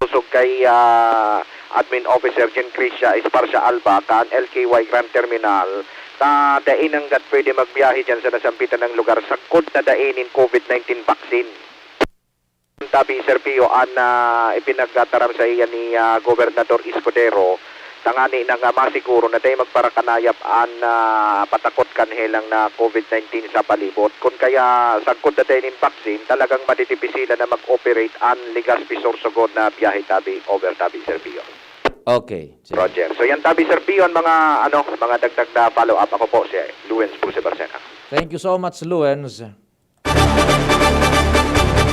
sosog kay, ah, Admin Officer Jen Crisia Esparcia Alba, kan L K Y Grand Terminal, ta dai nanggad pwede magbiyahe diyan sa nasambitan na lugar sagkod na dai nin COVID nineteen vaccine. Tabi, Sir Pio, an, ah, ipinagtaram saiya ni, ah, Gobernador Escudero, tangani na nga masiguro na dai magparakanayap an, ah, patakot kan helang na COVID nineteen sa palibot. Kun kaya, sagkod na dai nin vaccine, talagang madidipisilan na mag-operate an Legazpi Sorsogon na biyahe, tabi, over, tabi, Sir Pio. Okay. Sige. Roger. So yan, tabi, Sir Pio, an mga, ano, mga dagdag na follow-up. Ako po si Luens Bruce Barcena. Thank you so much, Luens.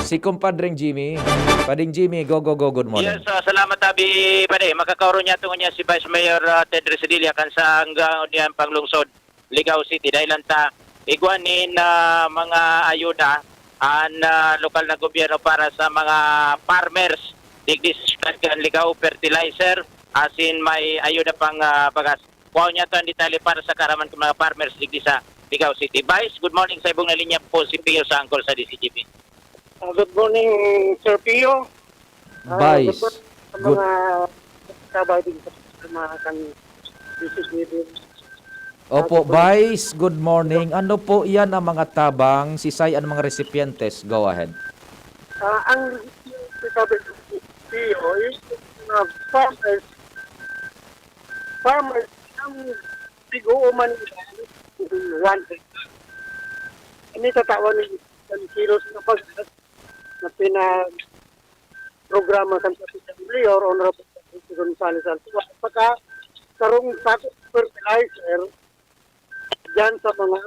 Si Compadreng Jimmy. Pading Jimmy, go, go, go, good morning. Yes, ah, salamat, Abi. Pare, makakaoro niya tungo niya si Vice Mayor, ah, Ted Residilla kan sa hanggang niyan pang lungsod, Ligao City. Dahil lang ta, igwa nin, ah, mga ayuda an, ah, lokal na gobyerno para sa mga farmers digdi sa syudad kan Ligao, fertilizer, asin may ayuda pang, ah, bagas. Kuha niya to ang detalye para sa kaaraman kan mga farmers digdi sa Ligao City. Vice, good morning. Sa ibong na linya po si Pio sa Angkol sa D C G B. Ah, good morning, Sir Pio. Ah, Vice, good morning sa good- mga tabay din sa mga kan D C G B. Opo, Ah, good morning. Vice, good morning. Ano po iyan ang mga tabang, sisay ang mga recipientes? Go ahead. Ah, ang sabi ko, Pio, is uh, farmers, farmers, ang pig-uuman nila, one hectare. Ini tatawan ng isang kilos na bagas na pinag-programa kan Kapitang Mayor, Honorable Gonzales Altua. Saka, karong sako fertilizer, dyan sa mga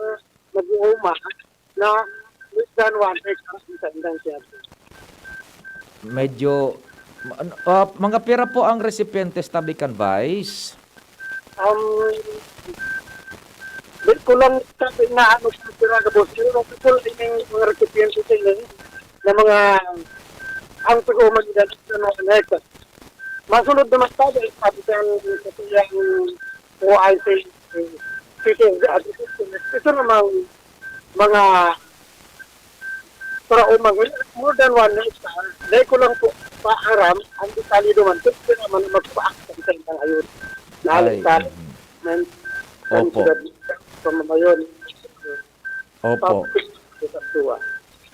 nag-uuma na less than one hectare ang saindang siyempre. Medyo, ma- ano, ah, mga pira po ang recipientes tabi kan Vice? Um, di ko lang sabi na ano sa pira ka boss, pero ang people, yung mga recipients sa inyo, na mga, ang pag-uuma nila sa mga hectare. Masunod naman tayo, sabi sa sa iyang O I C, ito namang mga para umang more than one hectare. Dahil ko lang po paaram, ang detalye naman, pwede naman magpa-action sa ilang ayun. Lalo Ay, sa mhm. ng Opo. sa pamamayon. Opo. Sa tuwa.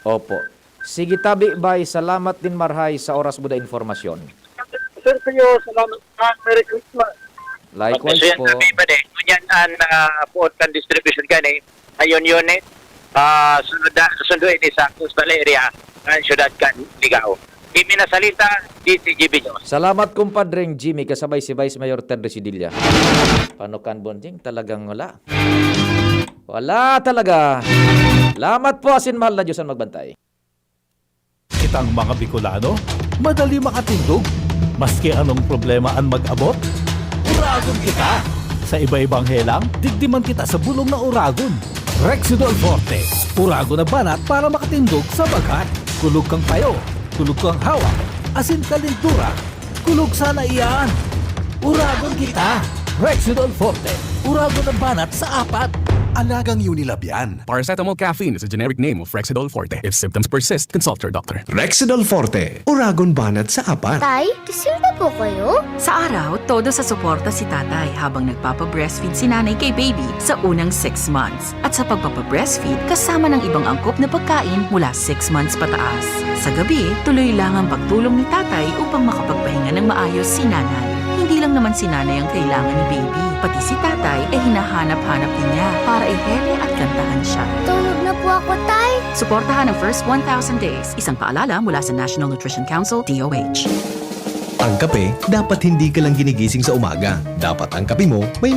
Opo. Sige tabi, Bay. Salamat din marhay sa oras mo da informasyon. Sir Pio, salamat. Ah, Merry Christmas. Likewise Kasi yan po. Sabi pa din, ngunyan ang uh, buot kan distribution gani, ayon yun eh, ah, sunod na, sundo ini sa coastal area ng syudad kan Ligao. Kimi na salita, D C G B News. Salamat, kumpadreng Jimmy, kasabay si Vice Mayor Ted Residilla. Paano kan Bonjing? Talagang wala. Wala talaga. Salamat po, asin mahal na Diyos ang magbantay. Kitang mga Bicolano, madali makatindog. Maski anong problema an mag-abot, uragon kita! Sa iba-ibang helang, digdi man kita sa bulong na uragon. Rexidol Forte, uragon na banat para makatindog sa bagat. Kulog kang payo, kulog kang hawak, asin kalintura, kulog sana iyan! Uragon kita! Rexidol Forte, uragon na banat sa apat! Alagang Unilab yan. Paracetamol caffeine is a generic name of Rexidol Forte. If symptoms persist, consult your doctor. Rexidol Forte, uragon banat sa apat. Tay, kisil na po kayo? Sa araw, todo sa suporta si tatay habang nagpapa-breastfeed si nanay kay baby sa unang six months. At sa pagpapa-breastfeed, kasama ng ibang angkop na pagkain mula six months pataas. Sa gabi, tuloy lang ang pagtulong ni tatay upang makapagpahinga ng maayos si nanay. Hindi lang naman si nanay ang kailangan ni baby, pati si tatay ay hinahanap-hanap din niya para ihele at kantahan siya. Tulog na po ako, Tay. Suportahan ang first one thousand days. Isang paalala mula sa National Nutrition Council, D O H. Ang kape, dapat hindi ka lang ginigising sa umaga. Dapat ang kape mo may